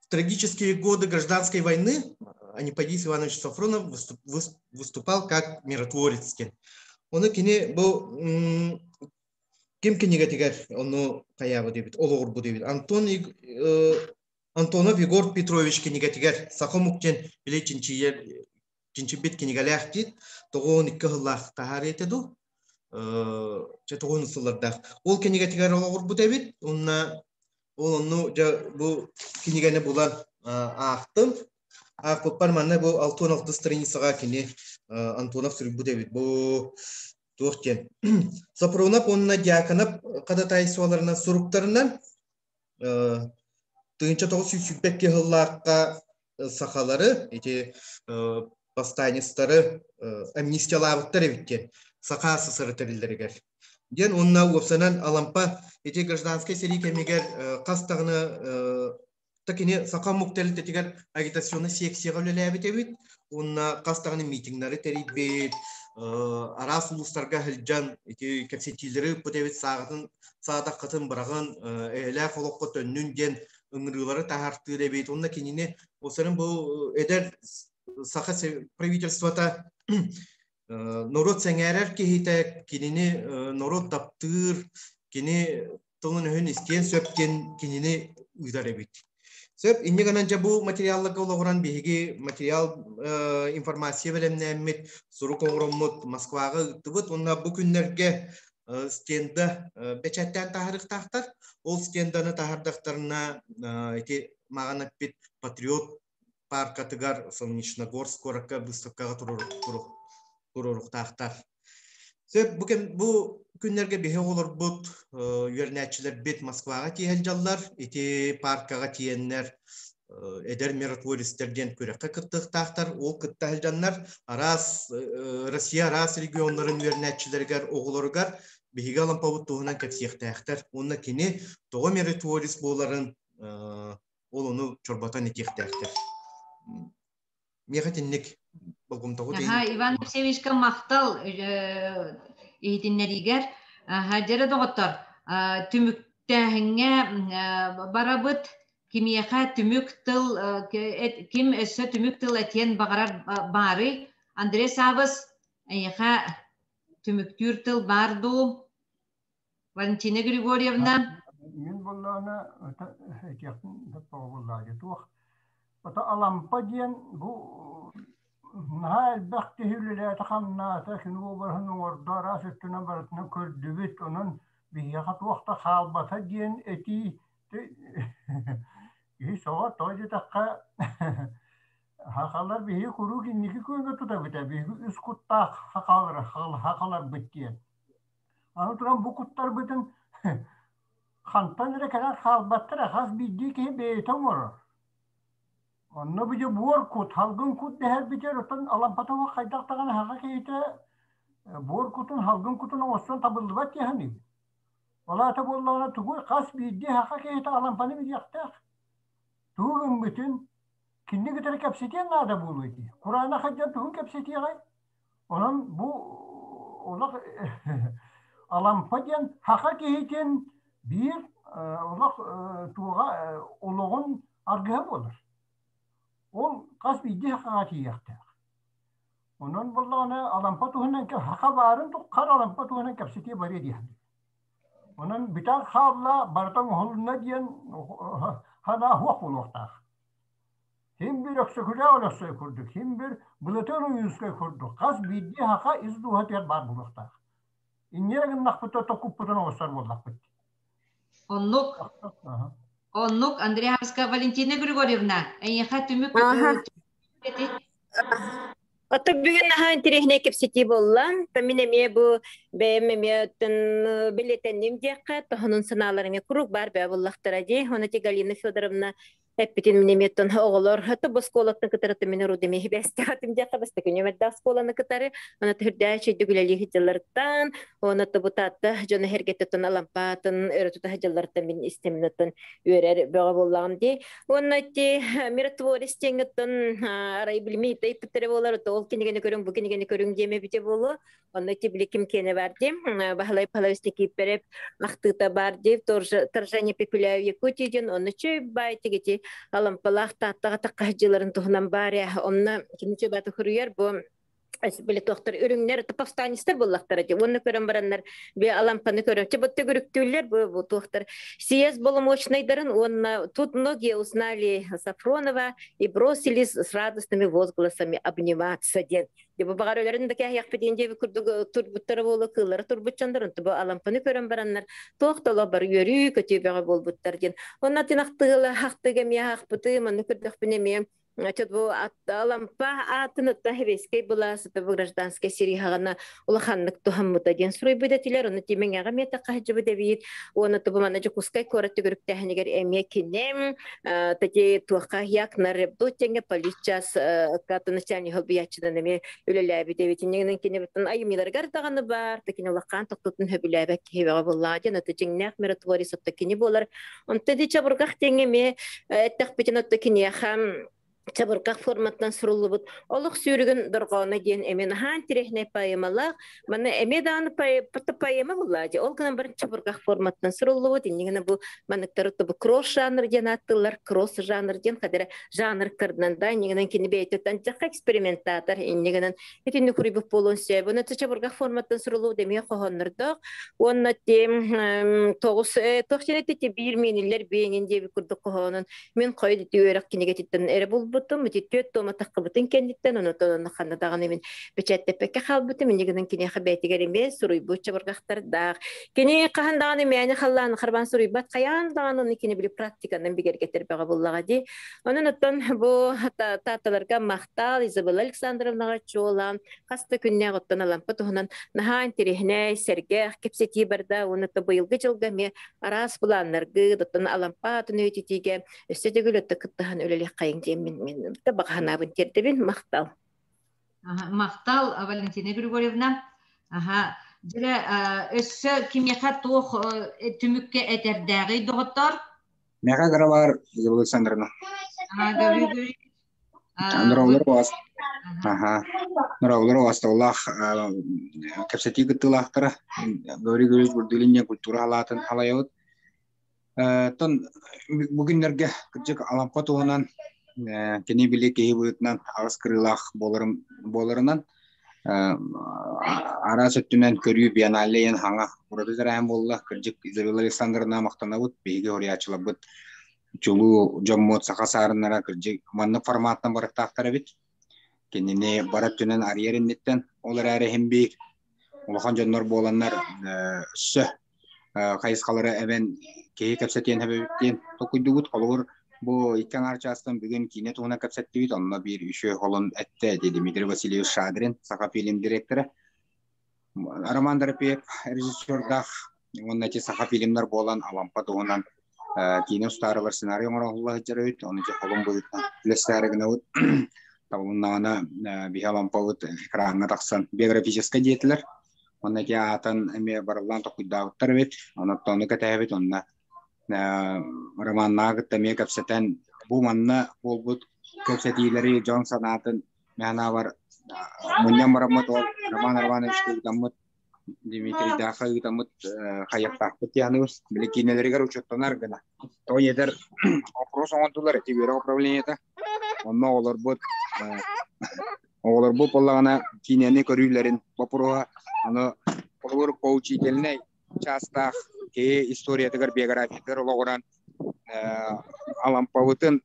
трагические годы гражданской войны Аниподис Иванович Софронов выступал как миротворец. Оны кини бу ким кинигэтигэр ону хайаабы диэбит, олоҕурбу диэбит. Антон Антонов Егор Петрович кинигэтигэр Саха омук диэн били чинчийэр чинчийбит кинигэлээх диит, 92 сыллаах таһаарыы этэ дуу, чэ тоҕуон сыллардаах. Ол кинигэтигэр олоҕурбут эбит, уонна ол онну дьэ бу кинигэни булан аахтым. Аахпыппар манна бу 66 страницаҕа кини Антонов суруйбут эбит. Бу туох диэн Сопрунов уонна Дьяконов ходатайстволарынан суруктарынан 1922 сыллаахха сахалары ити повстанецтары амнистиялаабыттар эбит диэн Саха СССР тэриллэригэр диэн уонна уопсанан Алампа ити гражданскай сэрии кэмигэр хас даҕаны кини саха омук тэрилтэтигэр агитационнай секцияҕа үлэлээбит эбит уонна хас даҕаны митингнары тэрийбит, араас улуустарга сылдьан ити кэпсэтиилэри ыыппыт эбит, сааҕытын саатаххытын быраҕын, эйэлээх олоххо төннүн диэн ыҥырыылары таһаартыыр эбит. Уонна кинини осарын бу эдэр саха правительствота норуот сэҥээрэр киһитэ, кинини норуот таптыыр, кини тылын-өһүн истиэн сөп диэн кинини ыытар эбит. Сөп, инньэ гынан дьэ бу материалларга олоҕуран биһиги материал информация бэлэмнээммит, сурук оҥороммут Москваҕа ыыттыбыт уонна бу күннэргэ стенда бэчээттээн таһаарыахтаахтар. Ол стенданы таһаардахтарына ити маҕан эппит Патриот паркатыгар Солнечногорск куоракка выставкаҕа туруоруохтаахтар. Сөп, бу, кэм, бу күннэргэ биһи оҕолорбут, үөрэнээччилэрбит Москваҕа тиийэн дьаллар. Ити паркаҕа тиийэннэр эдэр миротворецтэр диэн күрэххэ кыттыахтаахтар. Ол кытта сылдьаннар араас Россия араас регионнарын үөрэнээччилэригэр, оҕолоругар биһиги Алампабыт туһунан кэпсиэхтээхтэр. Уонна кини тоҕо миротворец буоларын ол ону чорботон этиэхтээхтэр. Миэхэ итинник болҕомтоҕут Аха, Иван Алексеевичка махтал иһитиннэриигэр. Аха, дьэрэ доҕоттор, түмүктээһиҥҥэ барабыт. Кимиэхэ түмүк тыл, ким өссө түмүк тыл этиэн баҕарар баарый? Андрей Савыс, эйиэхэ түмүктүүр тыл баар дуу? Валентина Григорьевна. Мин буллаана этиэхпин тоҕо буллаадьы туох. Ото Алампа диэн бу наһаа элбэх киһи үлэлээтэ хамнаата, күн уобараһын оҥордо, араас өттүнэн барытынан көрдүбүт, онон биһиэхэ туох да хаалбата диэн этии киһи сөҕөр, тоҕо диэтэххэ Хахалар биһиги куруук инники күөҥҥэ тутабыт ээ, биһиги үс куттаах хахалар, хахаларбыт диэн. Аны туран бу куттарбытын хантан эрэ кэлэн хаалбаттар, хас биирдии киһи бэйэтэ оҥорор. Онно бу дьэ буор кут, халгын кут дэһэрбитигэр оттон Алампатова хайдах даҕаны саха киһитэ буор кутун, халгын кутун оҥостон табыллыбат дии саныыбын. Ол аата буоллаҕына тугуй хас биирдии саха киһитэ Алампаны билиэхтээх. Тугу гыммытын, кинини кытары кэпсэтиэн наада буолуо дии. Кураанах сылдьан тугун кэпсэтиэҕэй? Онон бу олох Алампа диэн саха киһитин биир олох туоҕа олоҕун аргыһа буолар. Ол хас биирдии сахаҕа тиийиэхтээх. Онон буоллаҕына Алампа туһунан саха баарын туххар Алампа туһунан кэпсэтии барыа дии саныыбын. Онон бүтэн хаалла, барыта оҥоһулунна диэн санаа суох буолуохтаах. Син бир Өксөкүлээх Өлөксөй курдук, син бир Былатыан Ойуунскай курдук хас биирдии саха ис дууһатыгар баар буолуохтаах. Инньэ эрэ гыннахпыта токуппутун оҥостор буоллахпыт. Оннук. Оннук, Андреевская Валентина Григорьевна, эйиэхэ түмүк. Ото бүгүн наһаа интэриэһинэй кэпсэтии буолла. Мин эмиэ бу бэйэм эмиэ оттон билетенним диэххэ, тоһонун санаалар эмиэ куруук баар бэйэ буллахтара дии. Оны ти Галина Федоровна эппитин мин эмиэ оттон оҕолор ото бу оскуолаттан кытары мин урут эмиэ хибээстээтим диэххэ бастакы нүөмэрдээх оскуоланы кытары. Аны түһүрдээ чөйдүк үлэлии сылдьалларыттан, оны бу таатта дьоно эргеттен алампаатын өрө тута сылдьалларыттан мин истэмин оттон үөрэр бөҕө буоллаҕым дии. Уонна ити миротворец диэҥҥиттэн арай билими ыйыппыттара буолар, ол кинигэни көрүҥ, бу кинигэни көрүҥ диэм эбитэ буолуо. Онно ити били ким киэнэ бар диэм, Баһылай Павлович Никифоров ахтыыта бар диэм, торжение Пепеляев Якутии диэн, онно чөй баай тигити алампалаах тааттаҕа таххаһдьыларын туһунан баар ээ. Онно кини чөй бааты хоруйар бу били туохтар үрүҥнэр повстанецтар буоллахтара дии уонна көрөн бараннар би алампаны көрөн бу төгүрүктүүллэр бу бу туохтар съезд боломуочнайдарын уонна тут многие узнали Сафронова и бросились с радостными возгласами обниматься диэн бу баҕар өлөрүн да кээһиэхпитин диэби курдук турбуттара буолуо кыыллара турбутчандар онто бу алампаны көрөн бараннар туох да олох бары үөрүү көтүү бөҕө буолбуттар диэн онно тинахтыгыла хахтыга эмиэ хахпыты манны көрдөхпүнэ эмиэ Значит, бу Алампа аатын ытта Хевейскэй былаас бу гражданскай сириһаҕына улаханнык туһаммыта диэн суруйбут этилэр. Ону тимиҥэҕэ эмиэ тахаһдьыбыт эбиит. Уонна бу манна Дьокуускай куорат түгүрүктээһинигэр эмиэ кинем тати туохха як наребду теңге поличас каты начальник холбуяччынан эмиэ үлэлээбит эбит. Иннигинэн кини бутун айымньыларыгар даҕаны бар, такини улахан тохтутун хөбүлээбэт киһи бөҕө буллаа диэн аты дьиҥнээх миротворец отто кини буолар. Онто ди чабыргах диэҥҥэ эмиэ эттэхпитин отто киниэхэ чабыргах форматтан суруллубут олох сүүрүгүн дорҕооно диэн эмиэ наһаа интэриэһинэй поэмалаах. Манна эмиэ даҕаны поэма буллаа дии. Ол гынан баран чабыргах форматтан суруллубут. Иннигинэ бу манныктары бу кросс жанр диэн ааттыыллар. Кросс жанр диэн хадара жанр кырдынан да иннигинэн кини бэйэтиттэн дьахха экспериментатор иннигинэн итинник хуруйбут буолуон сөп. Уонна чабыргах форматтан суруллубут эмиэ хоһооннордоох. Уонна тем тоҕус туох диэн ити биир миэниллэр биэҥин диэбит курдук хоһоонун мин хойут ити үөрэх кинигэтиттэн эрэ булбутум. Ити түөрт туома таххыбытын кэнниттэн онотон онно ханна даҕаны мин бэчээттэппэккэ хаалбытым. Инньэ гынан киниэхэ бэйэтигэр эмиэ суруйбут чабырҕахтардаах. Кини хаһан даҕаны мээнэ халлааны харбаан суруйбат хайаан даҕаны ону кини били практиканан бигэргэтэр бөҕө буллаҕа дии. Онон оттон бу таатталарга махтал Изабелла Александровнаҕа чуолаан хас да күннээх оттон Алампа туһунан наһаа интэриэһинэй, сэргэх кэпсэтии барда уонна быйылгы дьылга эмиэ араас былааннаргы оттон Алампа атын үйэтитиигэ өссө төгүл өттө кыттыһан үлэлиэххэйиҥ диэн мин мин баҕа тиэрдэбин махтал. Махтал Валентина Григорьевна. Аха. Дьэ, өссө кимиэхэ туох түмүккэ этэрдээҕий доҕоттор? Меха Гравар Изабелла Александровна. Нураулар уас. Аха. Нураулар уасталлаах кэпсэтии кыттыылаахтара. Гаврил Григорьевич Бурдулин культура халаатын халайабыт. Тон бу күннэргэ кырдьык Алампа туһунан кини били киһи быһыытынан аҕыс кырыылаах буоларынан араас өттүнэн көрүү биеннале диэн хаҥа ураты тэрээһин буолла. Кырдьык Изабелла Александровна махтанабыт. Биһиги уруйааччыларбыт чулуу дьоммут саха саарыннара кырдьык маннык форматтан барыктаахтар эбит. Кинини бары өттүнэн арыйар инниттэн ол эрээри иһин биир улахан дьоннор буоланнар өссө хайысхалары эбэн киһи кэпсэтиэн эбэбит диэн толкуйдуубут. Холобур, бу икки аҥаар чаастан бүгүн киинэ туһунан кэпсэттибит. Онно биир үчүгэй холон эттэ Дмитрий Васильевич Шадрин, Саха фильм директора. Роман Доропеев режиссердаах уонна ити саха фильмнар буолан Алампа туһунан киинэ устаарылар сценарий оҥороһулла сылдьар эбит. Ону ити холон быһыытынан үлэстээри гынабыт. Табылыннаҕына биһи Алампабыт экраҥҥа тахсан биографическай диэтилэр. Онно ити аатан эмиэ барыллаан толкуйдаабыттар эбит. Онон ону кэтэһэбит. Онно романнааҕы кытта эмиэ кэпсэтэн бу манна буолбут кэпсэтиилэри дьон санаатын мээнэ мунньан бараммыт ол Роман Романович ыытаммыт Дмитрийдаахха ыытаммыт хайыахтаахпыт диэханыбыз били киинэлэригэр учуоттанар гына тоҕо диэтэр опрос оҥордулар ити үөрэх управлениета онно оҕолорбут Оҕолорбут буоллаҕына киинэни көрүүлэрин боппуруоһа аны холобур поучительнай чаастаах киһи историятыгар, биографиятыгар олоҕуран Алампабытын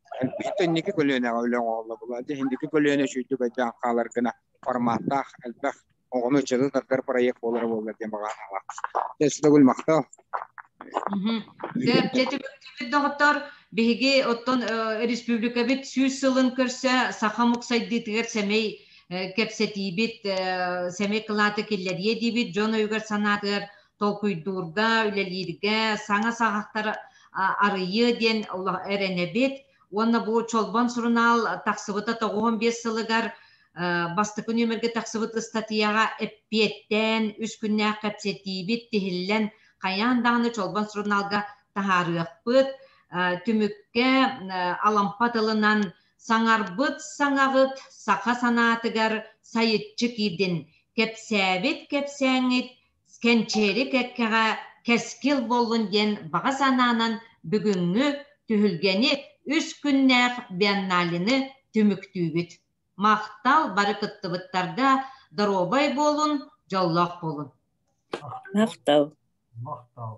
инники көлүөнэҕэ үлэ оҥоһулла буолла. Дьэ инники көлүөнэ үчүгэйдик өйдөөн хаалар гына форматтаах элбэх оҕону ыччаты тардар проект буолара буоллар диэн баҕа санаалаах. Дьэ өссө махтал. Сөп, дьэ түмүктүүбүт доҕоттор, биһиги оттон республикабыт 100 сылын көрсө саха омук сайдыытыгар сэмэй кэпсэтиибит сэмэй кылааты киллэриэ диибит, дьон өйүгэр санаатыгар толкуйдуурга, үлэлииргэ саҥа саҕахтар арыйыа диэн эрэнэбит. Уонна бу Чолбон сурунаал тахсыбыта 95 сылыгар бастакы нүөмэргэ тахсыбыт ыстатыйаҕа эппиэттээн үс күннээх кэпсэтиибит тиһиллэн хайаан даҕаны Чолбон сурунаалга таһаарыахпыт. Түмүккэ Алампа тылынан саҥарбыт саҥаҕыт саха санаатыгар сайыччы киирдин, кэпсээбит кэпсээҥҥит кэнчээри кэккэҕэ кэскил буоллун диэн баҕа санаанан бүгүҥҥү түһүлгэни үс күннээх биенналены түмүктүүбүт. Махтал бары кыттыбыттарга доруобай буолун, дьоллоох буолун. Махтал. Махтал.